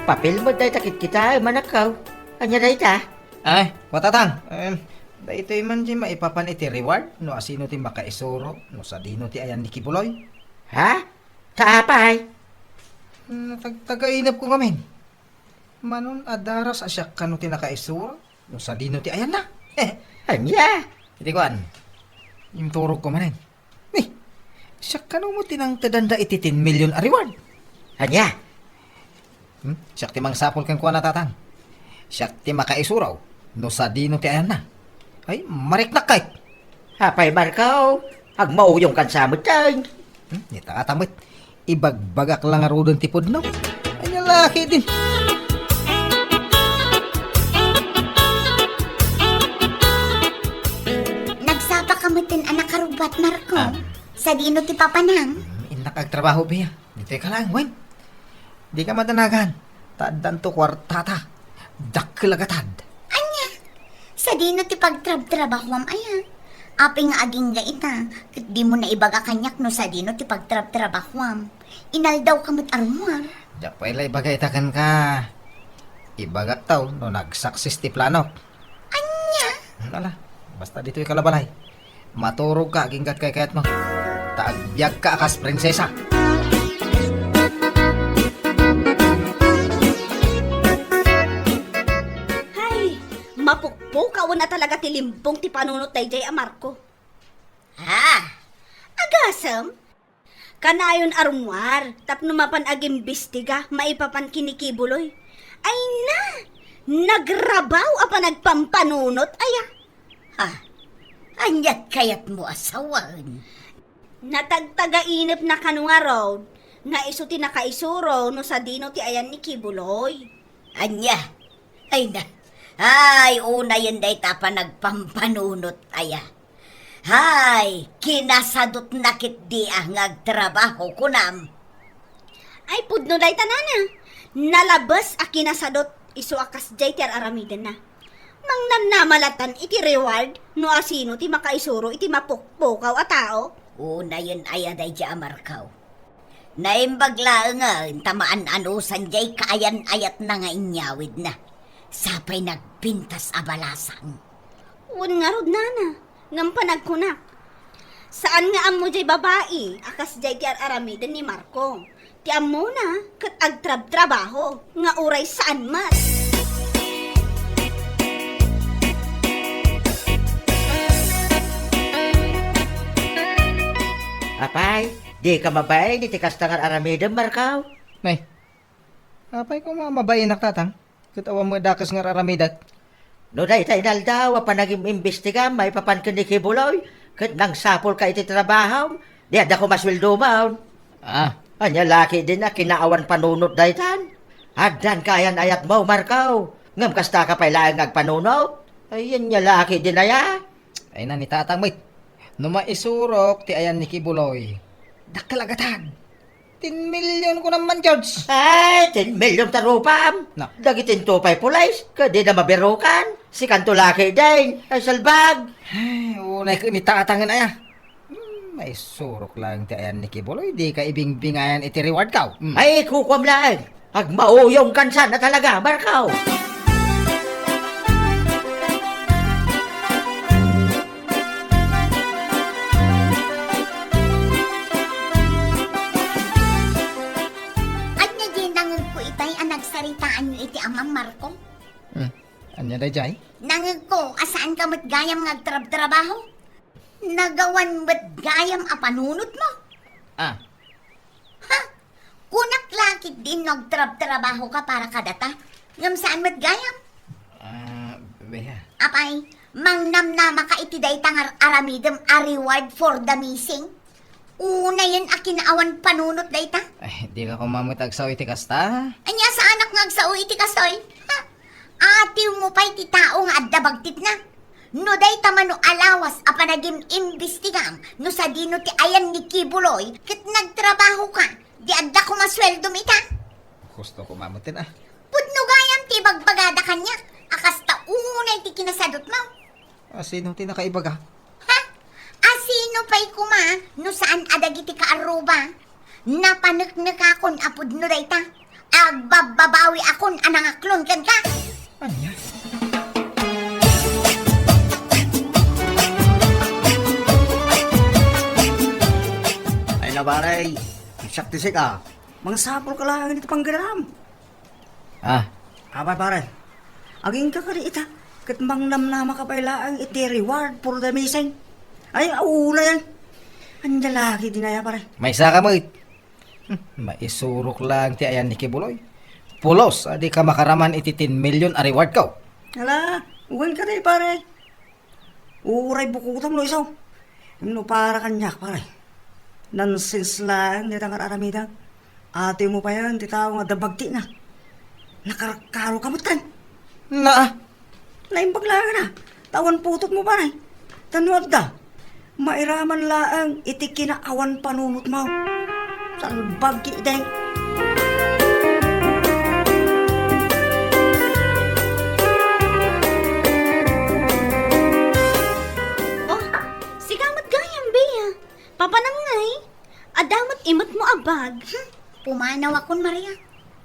papel met dayta kitkitaem, anakko. Ania dayta? Ay, kuatatang. Em, daytoy man diay maipapan iti reward no asino ti makaisuro, no sadino ti ayan ni Kibuloy. Ha? Ta apay? Natagtagainepko ngamin. Manon a daras a siak kano ti nakaisuro, no sadino ti ayanna. Ania? Iti kuan, inturogko manen. Ni, siak kano met ti nangtedanda iti ten million a reward. Ania? Hmm? Siak ti mangsapul kenkuana, tatang. Siak ti makaisuro no sadino ti ayanna. Ay, mariknak kay. Apay, Marco? Agmauyongkan sa met, ay. Hmm? Ni tatang met. Ibagbagak la ngaruden ti pudno. Ania la ketdin? Nagsapaka metten a nakarubbuat, Marco. Ah. Sadino ti papanam? Hmm, innak agtrabaho, Bea. Ditoy ka laeng, wen. Dika madanagan. Ta addanto kuartata. Dakkel a gatad. Ania? Sadino ti pagtrabtrabahuam aya? Apay nga agingga ita, ket dimo naibaga kaniak no sadino ti pagtrabtrabahuam. Inaldawka met a rummuar. Diak pay la ibaga ita kenka. Ibagak taw no nagsuccess ti planok. Ania? Hmm, ala, basta ditoy ka la balay. Maturogka agingga ti kaykayatmo. Ta agbiagka a kas prinsesa. Hay, mapukpukawen a talaga ti limpong ti panunot daydiay a Marco. Ha? Agasem? Kanayon a rummuar tapno mapan agimbestiga maipapan ken ni Kibuloy. Ay na! Nagrabaw a panagpampanunot aya. Ha? Aniat kayatmo a sawen? Natagtagainepna kano ngarud nga isu ti nakaisuro no sadino ti ayan ni Kibuloy. Ania? Ay na. Ay, unayen dayta a panagpampanunot aya. Hay, kinasadutna ketdi a nga agtrabaho, kunam. Ay, pudno dayta, nana. Nalabes a kinasadut isu a kasdiay ti ar-aramidenna. Mangnamnama latta iti reward no asino ti makaisuro iti mapukpukaw a tao. Unayen aya daydiay a Marco. Naimbag laengen ta maan-anusan diay kaayan-ayatna nga inyawidna. Sapay nagpintas a balasang. Wen ngarud, nana, ngem panagkunak, saan nga ammo diay babai a kasdiay ti ar-aramiden ni Marco. Ti ammona, ket agtrabtrabaho, nga uray saan met. Apay, Dika mabain iti kasta nga ar-aramidem, Marco? Nay, apay koma mabainak, Tatang? Ket awan met dakes nga ar-aramidek. No dayta inaldaw a panagim-imbestigam maipapan ken ni Kibuloy, ket nangsapulka iti trabahom, di adda koma sueldom. Ah. Ania la ketdin a kinaawan panunot daytan? Addan ka ayan-ayatmo, Marco. Ngem kasta ka pay laeng nga agpanunot? Ay, ania la ketdin aya? Ay na ni Tatang met. No maisurok ti ayan ni Kibuloy, dakkel a gatad. Ten million kunam man, George. Ay, ten million ta rupam. Na. Dagiti into pay pulis, ket dida mabirukan. Sikanto la ketdin. Ay, salbag. Ay, unay ket ni Tatangen aya. Hmm, maisurok laeng ti ayan ni Kibuloy, dika ibingbingayan iti reward ko. Hmm. Ay, kukuam laeng. Agmauyongkan sana talaga, Marco. Ania diay nangegko itay a nagsaritaanyo iti amam, Marco? Hmm. Ania daydiay? Nangegko a saanka met gayam nga agtrabtrabaho. Nagawan met gayam a panunotmo. Ah. Ha? Kunak la ketdin no agtrabtrabahoka para kadata, ngem saan met gayam. Ah, Bea. Apay, mangnamnamaka iti dayta nga ar-aramidem a reward for the missing? Unayen a kinaawan panunot dayta? Ay, dika koma met agsao iti kasta. Ania saanak nga agsao iti kastoy? Ha? Atiwmo pay ti tao nga adda bagtitna. No dayta mano a lawas a panagim-imbestigam no sadino ti ayan ni Kibuloy ket nagtrabahoka, di adda koma sueldom ita. Husto koma metten, ah. Pudno gayam ti ibagbagada kaniak a kasta unay ti kinasadutmo. Asino ti nakaibaga? Ha? Asino pay koma no saan a dagiti kaarruba? Napaneknekakon a pudno dayta. Agbabbabawiakon a nangaklon kenka. Ania? Ay na, pare. Siak ti sika. Mangsapulka laeng iti panggaram. Ah. Apay, pare. Agingga kadi ita. Ket mangnamnamaka pay laeng iti reward for the missing. Ay, unayen. Ania la ketdin aya, pare? Maysaka met. Hmm, maisurok laeng ti ayan ni Kibuloy. Pulos a dika makaraman iti ten million a reward ko. Ala, wen kadi, pare. Uray bukodam no isu. No para kaniak, pare. Nonsense laeng dayta nga ar-aramidem. Atiwmo payen ti tao nga adda bagtina. Nakarkaroka metten. Naa. Naimbag laeng a. Ta awan putotmo, pare. Ta no adda, mairaman laeng iti kinaawan panunotmo. Salbag ketdi. Oh, sika met gayam, Bea. Papanam ngay? Adda met imetmo a bag. Hmm, pumanawakon, Maria.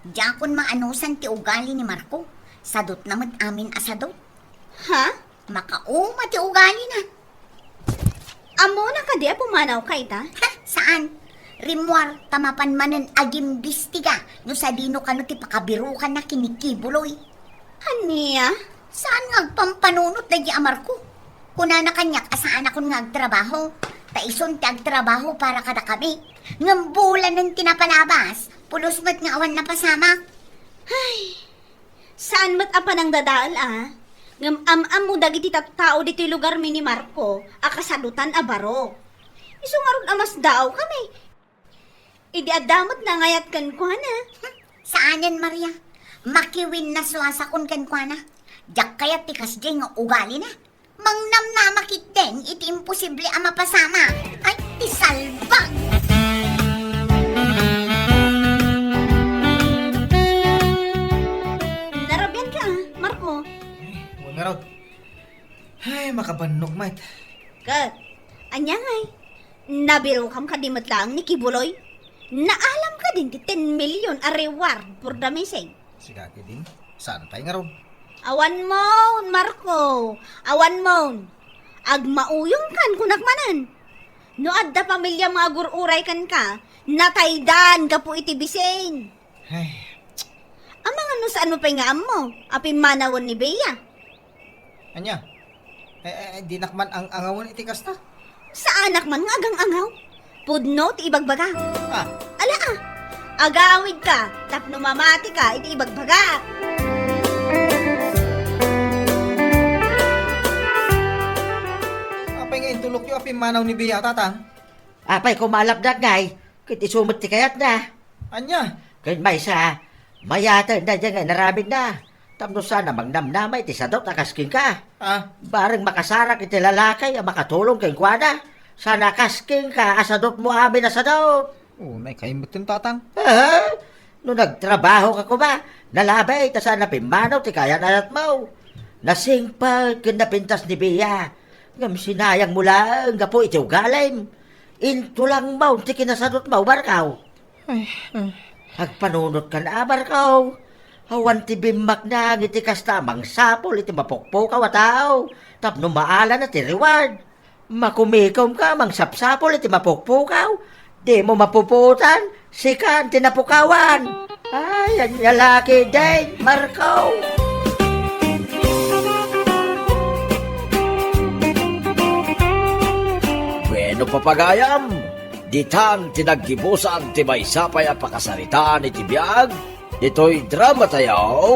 Diakon maanusan ti ugali ni Marco. Sadutna met amin a sadut. Ha? Makauma ti ugalina. Ammona kadi a pumanawka ita? Ha, saan? Rimmuar, ta mapan manen agimbistiga no sadino kano ti pakabirukanna ken ni Kibuloy. Ania? Saan nga agpampanunot daydi a Marco? Kunana kaniak a saanakon nga agtrabaho. Ta isun ti agtrabaho para kadakami. Ngem bulanen ti napalabas, pulos met nga awan napasamak. Ay, saan met a panangdadael a, ngem am-ammo dagiti tattao ditoy lugarmi ni Marco a kasadutan a baro. Isu ngarud a masdaawkami. Idi adda met nangayat kenkuana. Saanen, Maria. Makiwinnasuasakon kenkuana. Diak kayat ti kasdiay nga ugalina. Mangnamnama ketdin iti imposible a mapasamak. Ay, ti salbag! Narabianka, Marco? Ay, wen ngarud. Ay, makabannok met. Ket, ania ngay? Nabirokam kadi met laeng ni Kibuloy? Naalam kadin ti ten million a reward for the missing? Sika ketdin, saan pay ngarud? Awanmon, Marco! Awanmon! Agmauyongkan, kunak manen! No adda pamiliam nga agur-uray kenka, nataydan gapu iti bisin! Ay. Amangan no saanmo pay nga ammo a pimmanawen ni Bea? Ania? Eh, eh, dinak man ang-angawen iti kasta? Saanak man nga agang-angaw. Pudno ti ibagbaga. Ah. Ala, ah. Agawidka tapno mamatika iti ibagbaga. Apay nga intulokyo a pimmanaw ni Bea, Tatang? Apay, kumalapdak ngay, ket isu met ti kayatna. Ania? Ken maysa, mayaten daydiay nga inaramidna. Tapno saan a mangnamnama iti sadot a kas kenka. Ah? Bareng makasarak iti lalaki a makatulong kenkuana. Saan a kas kenka a sadotmo amin a sadot. Oh, naikaymet ken Tatang. Aha. No nagtrabaho ka koma, nalabay ta saan a pimmanaw ti kayan-ayatmo. Nasingpet ken napintas ni Bea. Ngem sinayangmo laeng gapu iti ugalim. Intulangmo ti kinasadotmo, Marco. Ay, ay. Agpanunotkan a, Marco. Awan ti bimmaknang iti kasta a mangsapul iti mapukpukaw a tao tapno maalana ti reward. Makumikomka a mangsapsapul iti mapukpukaw. Dimo mapupuotan, sikan ti napukawan. Ay, ania la ketdin, Marco. Bueno, papagayam, ditan ti naggibusan ti maysa pay a pakasaritaan iti biag ditoy dramatayo,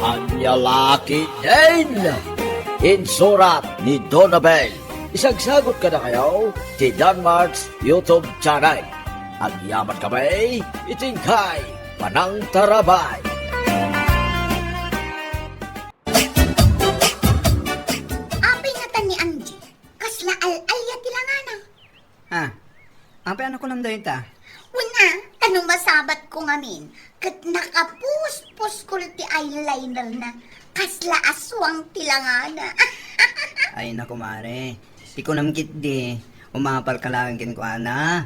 Ania la ketdin. Insurat ni Donabel. Isagsagut kadakayo ti Danmark's YouTube channel. Agyamankami iti inkay panangtarabay. Apay ngata ni Angie, kasla al-alia ti langana. Ah, apay a nakunam dayta? Wen a, ta no masabatko ngamin, ket nakapuspuskol ti eyelinerna, kasla aswang ti langana. Ay, naku, mare. Ti kunam ketdi, umapalka laeng kenkuana.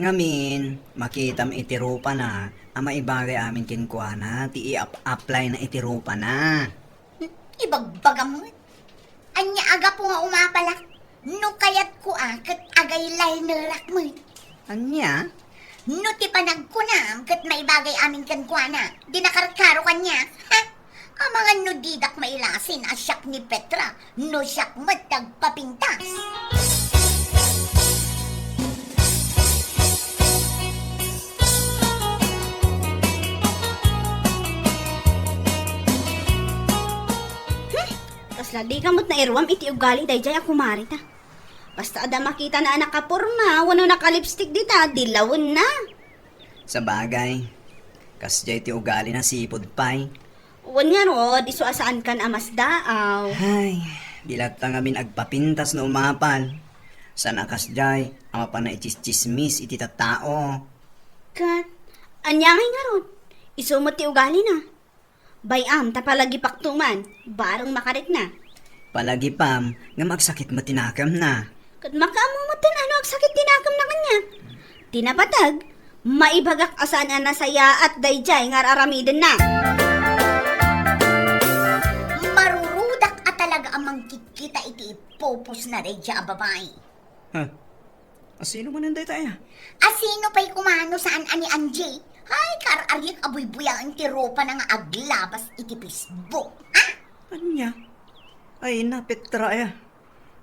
Ngamin, makitam iti rupana a maibagay amin kenkuana ti i-ap-applyna iti rupana. Ibagbagam met. Ania a gapu nga umapalak? No kayatko a ket agay-linerak met. Ania? No ti panagkunam ket maibagay amin kenkuana, dina karkaro kaniak. Ha? Amangan no didak mailasin a siak ni Petra, no siak met ti agpapintas. Hmm? Kasla dika met nairuam iti ugali daydiay a kumarita. Basta adda makitana a nakaporma wenno nakalipstick dita, dilawenna. Sabagay, kasdiay ti ugalina sipud pay. Wen ngarud, isu a saankan a masdaaw. Ay, di latta ngamin agpapintas no umapal. Saan a kasdiay a mapanna itsismis iti tattao. Ket, ania ngay ngarud? Isu met ti ugalina. Bay-am ta palagipakto man, bareng makarikna. Palagipam nga magsakit met ti nakemna. Ket makaammo met no agsakit ti nakemna kaniak. Ti napateg, maibagak a saan a nasayaat daydiay nga ar-aramidenna. Marurudak a talaga a mangkitkita iti ipupusna daydiay a babai. Ha? Asino manen dayta aya? Asino pay koma no saan a ni Angie? Ay, kaar-ariak a buybuyaen ti rupana nga aglabas iti Facebook. Ha? Ania? Ay, na, Petra aya.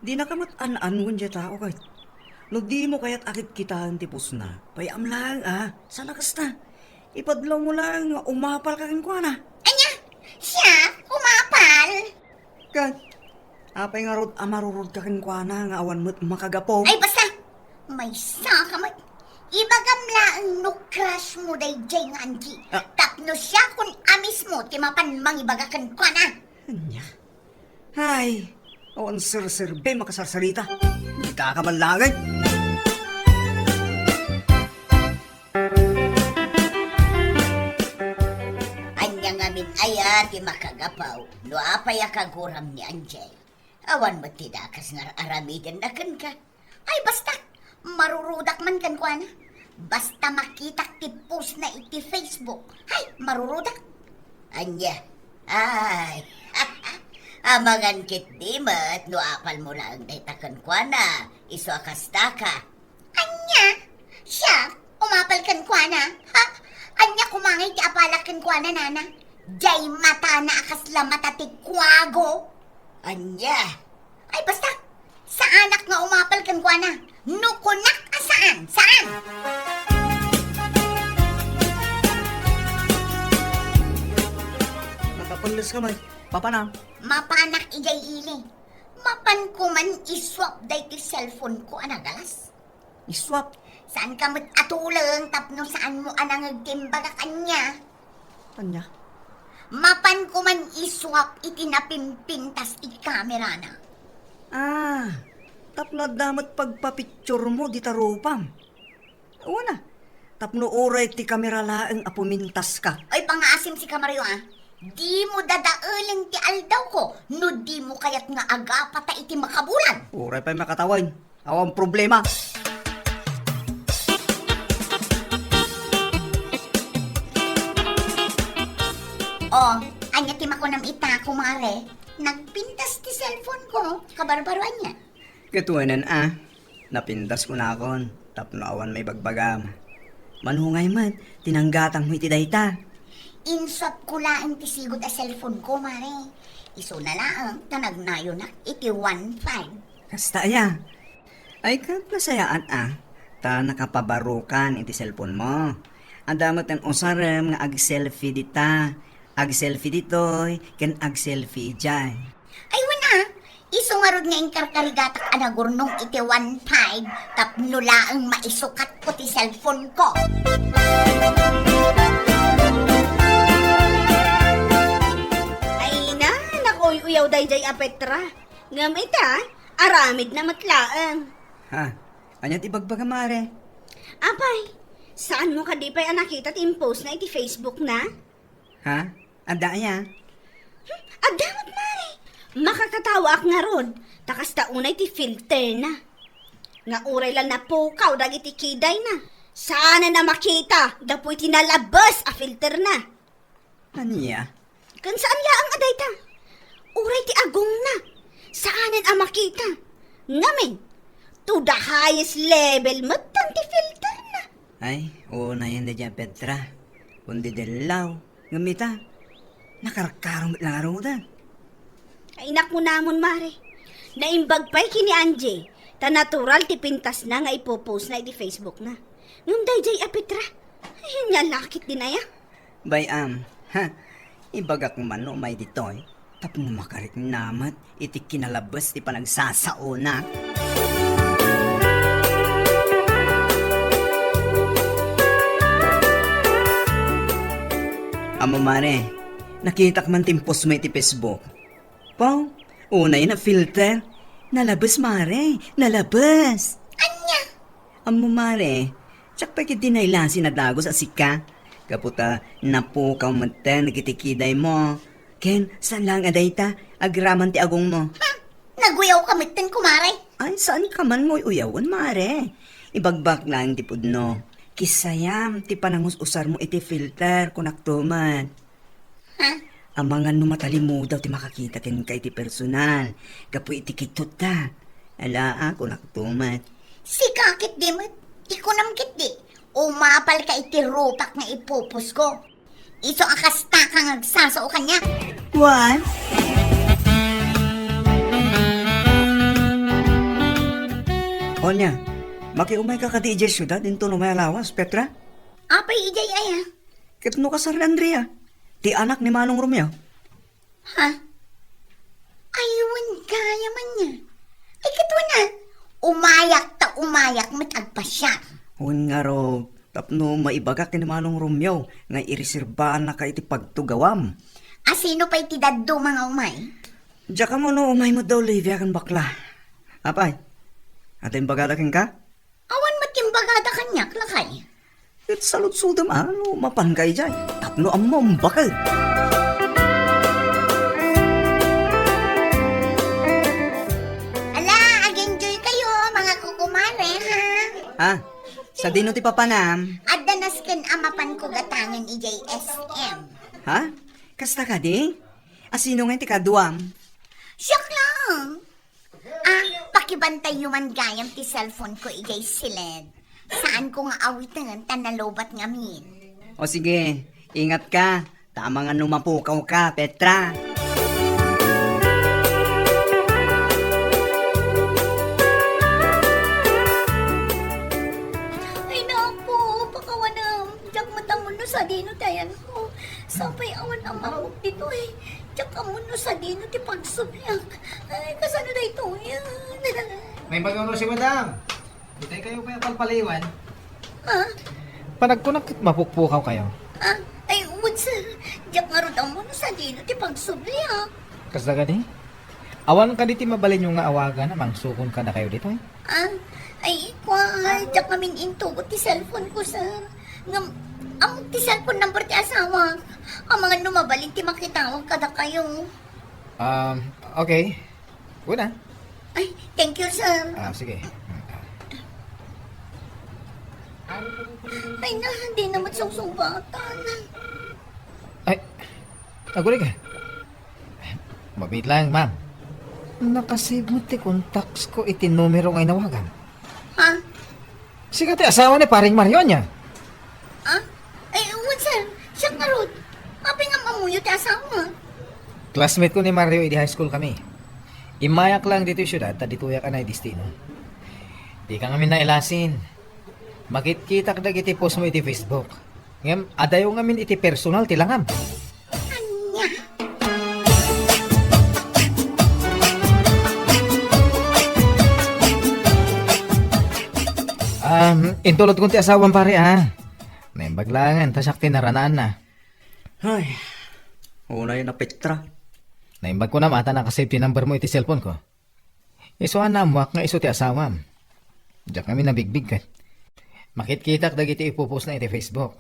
Dinaka met an-anuen diay tao ket. No dimo kayat a kitkitaen ti pusna, bay-am laeng a, saan a kasta. Ipadlawmo laeng nga umapalka kenkuana. Ania? Siak? Umapal? Ket, apay ngarud a marurodka kenkuana nga awan met makagapu? Ay, basta! Maysaka met. Ibagam laeng no crush mo daydiay nga Angie. Ah. Tapno siakon a mismo ti mapan mangibaga kenkuana. Ania? Ay, awan serserbi makasarsarita. Dika ka man laeng. Ania ngamin aya ti makagapu no apay a kaguram ni Angie? Awan met ti dakes nga ar-aramidenna kenka. Ay, basta, marurudak man kenkuana. Basta makitak ti postna iti Facebook. Ay, marurudak. Ania? Ay, amangan ketdi met no apalmo laeng dayta kenkuana, isu a kastaka. Ania? Siak? Umapal kenkuana? Ha? Ania koma ngay ti apalak kenkuana, nana? Diay matana a kasla mata ti kuago. Ania? Ay, basta! Saanak nga umapal kenkuana. No kunak a saan, saan? Nakapelles ka, May. Papanam. Mapanak idiay ili. Mapanko man i-swap daytoy cellphone ko a nagalas. I-swap? Saanka met a tuleng tapno saanmo a nangeg ti imbaga kaniak. Ania? Mapanko man i-swap iti napimpintas iti kamerana. Ah, tapno adda met pagpapicturemo dita rupam. Wen a, tapno uray ti kamera laeng a pumintaska. Ay, pangaasim sika, Mario, a. Dimo dadaelen ti aldawko no dimo kayat nga agapata iti makabulan. Uray pay makatawen. Awan problema. Oh, ania ti makunam ita, kumare? Nagpintas ti cellphone ko, kabarbaro ania? Ket wen a, napintas kunakon, tapno awan maibagbagam. Manungay met, tinanggatangmo iti dayta. Inswapko laeng ti sigud a cellphone ko, mare. Isuna laeng ta nagnayonak iti one five. Kasta aya? Ay, ket nasayaan a, ta nakapabarukan iti cellphone mo. Adda met ti usarem nga ag-selfie dita, ag-selfie ditoy, ken ag-selfie idiay. Ay, wen a, isu ngarud nga inkarkarigatak a nagurnong iti one five tapno laeng maisukatko ti cellphone ko. Ay na, nakuy-uyaw daydiay a Petra. Ngem ita, aramidna met laeng. Ha? Ania ti ibagbaga, mare? Apay, saanmo kadi pay a nakita ti impostna iti Facebook na? Ha? Adda aya? Hmm, adda met, mare. Makakatawaak ngarud, ta kasta unay ti filterna. Nga uray la napukaw dagiti kidayna, saanen a makita gapu iti nalabes a filterna. Ania? Ken saan laeng a dayta. Uray ti agongna, saanen a makita. Ngamin, to the highest level metten ti filterna. Ay, unayen daydiay a Petra. Kundi dellaw. Ngem ita, nakarkaro met la ngaruden. Ay, nakunamon, mare. Naimbag pay ken ni Angie, ta natural ti pintasna nga ipopostna iti Facebookna. Ngem daydiay a Petra, ay, ania laketdin aya? Bay-am, ha? Ibagak man no umay ditoy, tapno makarikna met iti kinalabes ti panagsasaona. Ammo, mare, nakitak man ti impostmo iti Facebook. Pau, unay na filter. Nalabes, mare, nalabes. Ania? Ammo, mare, siak pay ketdi nailasi nadagus a sika. Gapu ta napukaw metten dagiti kidaymo. Ken saan laeng a dayta, agraman ti agongmo. Hmm, naguyawka metten, kumare. Ay, saanka man nga uyawen, mare. Ibagbagak laeng ti pudno. Kisayam ti panangus-usarmo iti filter, kunakto met. Ha? Amangan no matalimudaw ti makakita kenka iti personal, gapu iti kidtotta. Ala, a, kunakto met. Sika ketdi met, ti kunam ketdi, umapalka iti rupak nga ipoposko. Isu a kastaka nga agsasao kaniak. Wan? Onya, makiumayka kadi idiay siudad inton umay a lawas, Petra? Apay idiay aya? Ket no kasar ni Andrea, ti anak ni Manong Romeo. Ha? Ay, wen gayam ania. Ay, ket wen a, umayak ta umayak met agpasiar. Wen ngarud, tapno maibagak ken ni Manong Romeo nga ireserbaannaka iti pagtugawam. A, sino pay ti dadduma nga umay? Diak ammo no umay met da Olivia ken bakla. Apay, adda imbagada kenka? Awan met imbagada kaniak, lakay. Ket saludsodem a no mapanka idiay tapno ammom baket. Ala, ag-enjoy kayo, mga kukumare, ha? Ha? Sadino ti papanam? Adda nasken a mapanko gatangen idiay S M. Ha? Kasta kadi? A, sino ngay ti kaduam? Siak lang. Ah, pakibantayyo man gayam ti cellphone ko idiay siled. Saanko nga awiten ta nalobat ngamin. O sige, ingatka. Tama nga no mapukawka, Petra. Ang manguk ditoy. Diak ammo no sadino ti pagsubliak. Ay, kasano daytoyen? Naimbag nga uray si Madam. Ditoy kayo kaya palpaliwan? Ha? Panagkunak ket mapukpukaw kayo. Ah, ay, wen, sir. Diak ngarud ammo no sadino ti pagsubliak. Kasla kadi? Awan kadi ti mabalinyo nga awagan a mangsukon kadakayo ditoy? Ah, ay, kua, diak ngamin intugot ti cellphone ko, sir. Ngem, ammok ti cellphone number ti asawak. Amangan no mabalin ti makitawag kadakayo. Um, okay. Una. Ay, thank you, sir. Ah, sige. Ay na, di na met sungsungbatan. Ay, aguray ka. Mabiit lang, ma'am. Nakasave mo ti contacts ko iti numero nga inawagam. Ha? Sika ti asawa ni Paring Mario, ania? Ha? Ay, wen, sir. Siak ngarud. Apay ngem ammoyo ti asawa? Classmate ko ni Mario idi high school kami. Immayak lang ditoy siudad ta ditoyak a naidestino. Dika ngamin nailasin. Makitkitak dagiti post mo iti Facebook. Ngem, adayo ngamin iti personal ti langam. Ania? Um, intulodkon ti asawam, pare, ah. Naimbag laengen, ta siak ti naranaanna. Ay, unay na Petra. Naimbag ko na mata nakasave ti number mo iti cellphone ko. Isu a naammoak nga isu ti asawam. Diak ngamin nabigbig ket. Makitkitak dagiti ipopost na iti Facebook.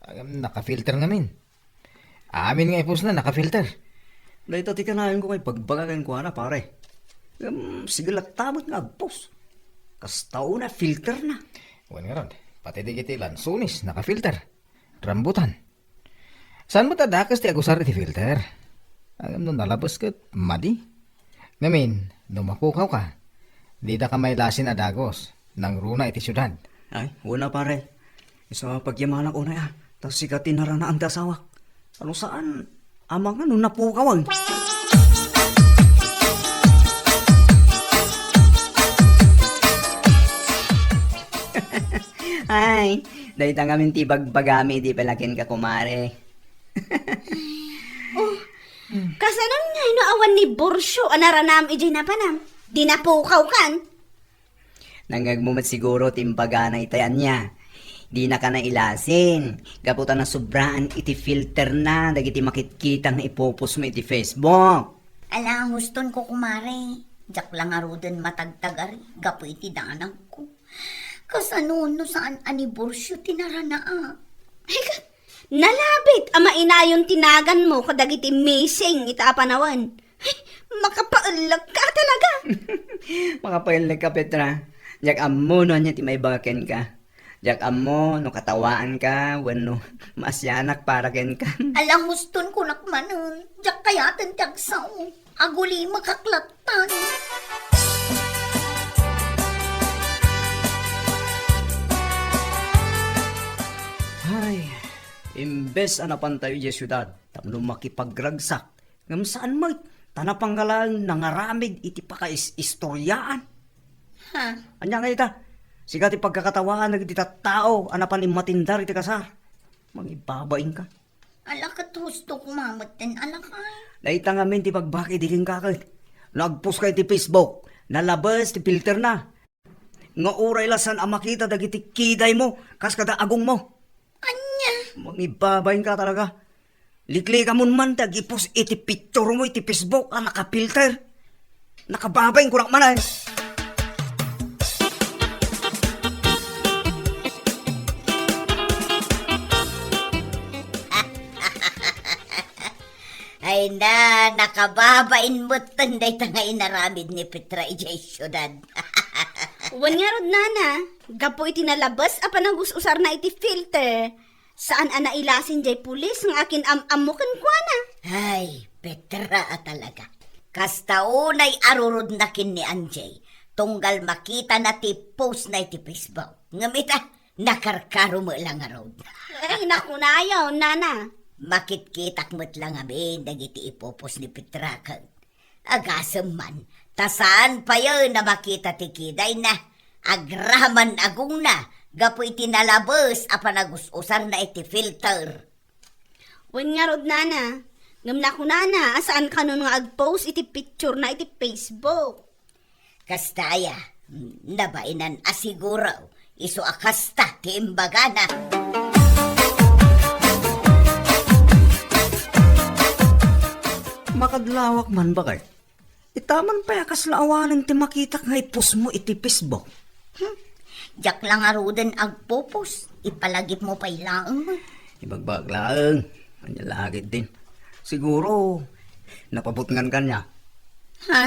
Agam, nakafilter ngamin. Amin nga ipost na, nakafilter. Dayta ti kanayon ko nga ibagbaga kenkuana, pare. Ngem, sige latta met nga agpost. Kasta una, filter na. Wen ngarud, pati dagiti lansones, nakafilter. Rambutan. Saan met a dakes ti agusar iti filter? Ngem no nalabes ket madi. Ngamin, no mapukaw ka, dida ka mailasin a dagus, nangruna iti siudad. Ay, wen a, pare. Isu a pagyamanak unay a, ta sika ti naranaan ti asawak. Ano saan, amangan no napukawan. Ay, dayta ngamin ti ibagbagami idi pay la kenka, kumare. Oh, kasano ngay no awan ni Borcio a naranam idiay napanam? Di napukawkan? Nangngegmo met siguro ti imbagana itay, ania. Dinaka nailasin, gapu ta nasubraan iti filter na dagiti makitkita nga ipopost mo iti Facebook. Ala, huston ko, kumare. Diak la ngaruden matagtagari gapu iti danagko. Kasano no saan a ni Borcio ti naranaak? Ay, ka-, nalabit a mainayon ti naganmo kadagiti missing ita a panawen. Ay, makapaellek ka talaga. Makapaellek ka, Petra. Diak ammo no ania ti maibaga kenka. Diak ammo no katawaanka wenno maasianak para kenka. Ala, huston kunak manen. Diak kayaten ti agsao. Agulimek a klatan. Ay, imbes a napantayo idiay siudad tapno makipagragsak, ngem saan met, ta napanggalaen nangaramid iti pakais-istoriaan. Ha? Ania ngay ita? Sika ti pagkakatawaan dagiti tattao a napan immatindar iti kasar. Mangibabainka. Ala, ket husto koma metten, alakay. Dayta ngamin ti pagbaki idi kenka ket. No agpost ka iti Facebook, nalabes ti filter na. Nga uray la saan a makita dagiti kidaymo, kas kada agongmo. Ania? Mangibabainka talaga. Liklikamon man ti agipos iti picture mo iti Facebook a nakafilter. Nakababain kunak manen. Ay na, nakababain metten dayta nga inaramid ni Petra idiay siudad. Wen ngarud, nana, gapu iti nalabes a panagus-usarna iti filter, saan a nailasin jay pulis nga akin-am-ammo kenkuana. Ay, Petra a talaga. Kasta unay a rurodna ken ni Anjay, tunggal makitana ti post na iti Facebook. Ngem ita, nakarkaro met la ngarud. Ay, nakunayo, nana. Makitkitak met la ngamin dagiti ipopost ni Petra ken agasem man, ta saan payen a makita ti kidayna, agraman agongna, gapu iti nalabes a panagus-usarna iti filter. Wen ngarud, nana, ngem nakunana a saan kanon nga ag-post iti picture na iti Facebook. Kasta aya, nabainan a siguro, isu a kasta ti imbagana. Makadlawak man, bakay. Itaman pay a kasla awanen ti makitak nga i-post mo iti Facebook. Hmm. Diak la ngaruden agpupos. Ipalagipmo pay laeng. Ibagbagak laeng. Ania la ketdin. Siguro, napabutngan kaniak. Ha?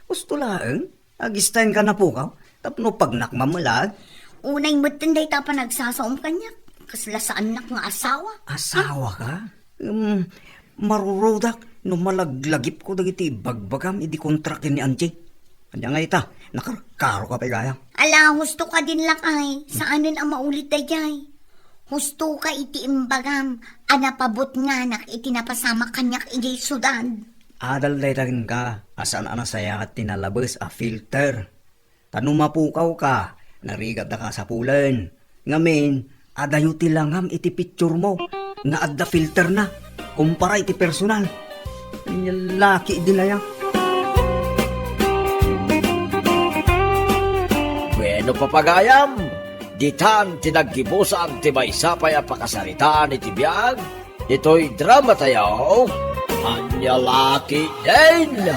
Husto laeng. Agistay ka napukaw. Tapno pagnakmam met laeng. Unay metten dayta a panagsasaom kaniak. Kasla saannak nga asawa. Asawa ka? Um, marurudak no malaglagipko dagiti ibagbagam idi kontra ken ni Angie. Ania ngay ita, nakarkaroka pay gayam. Ala, husto kadin lakay, saanen a maulit daydiay. Husto ka iti imbagam a napabutnganak iti napasamak kaniak idiay siudad. Adal dayta kenka a saan a nasayaat ti nalabes a filter. Ta no mapukawka, narigat daka a sapulen. Ngamin, adayo ti langam iti picture mo nga adda filter na kumpara iti personal. Ania la ketdin aya. Bueno, papagayam, ditan ti naggibusan ti maysa pay a pakasaritaan iti biag ditoy dramatayo, Ania la ketdin!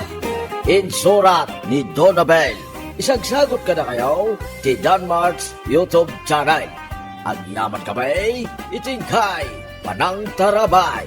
Insurat ni Donabel. Isagsagut kadakayo ti Danmark's YouTube channel. Agyaman kami iti inkay panangtarabay.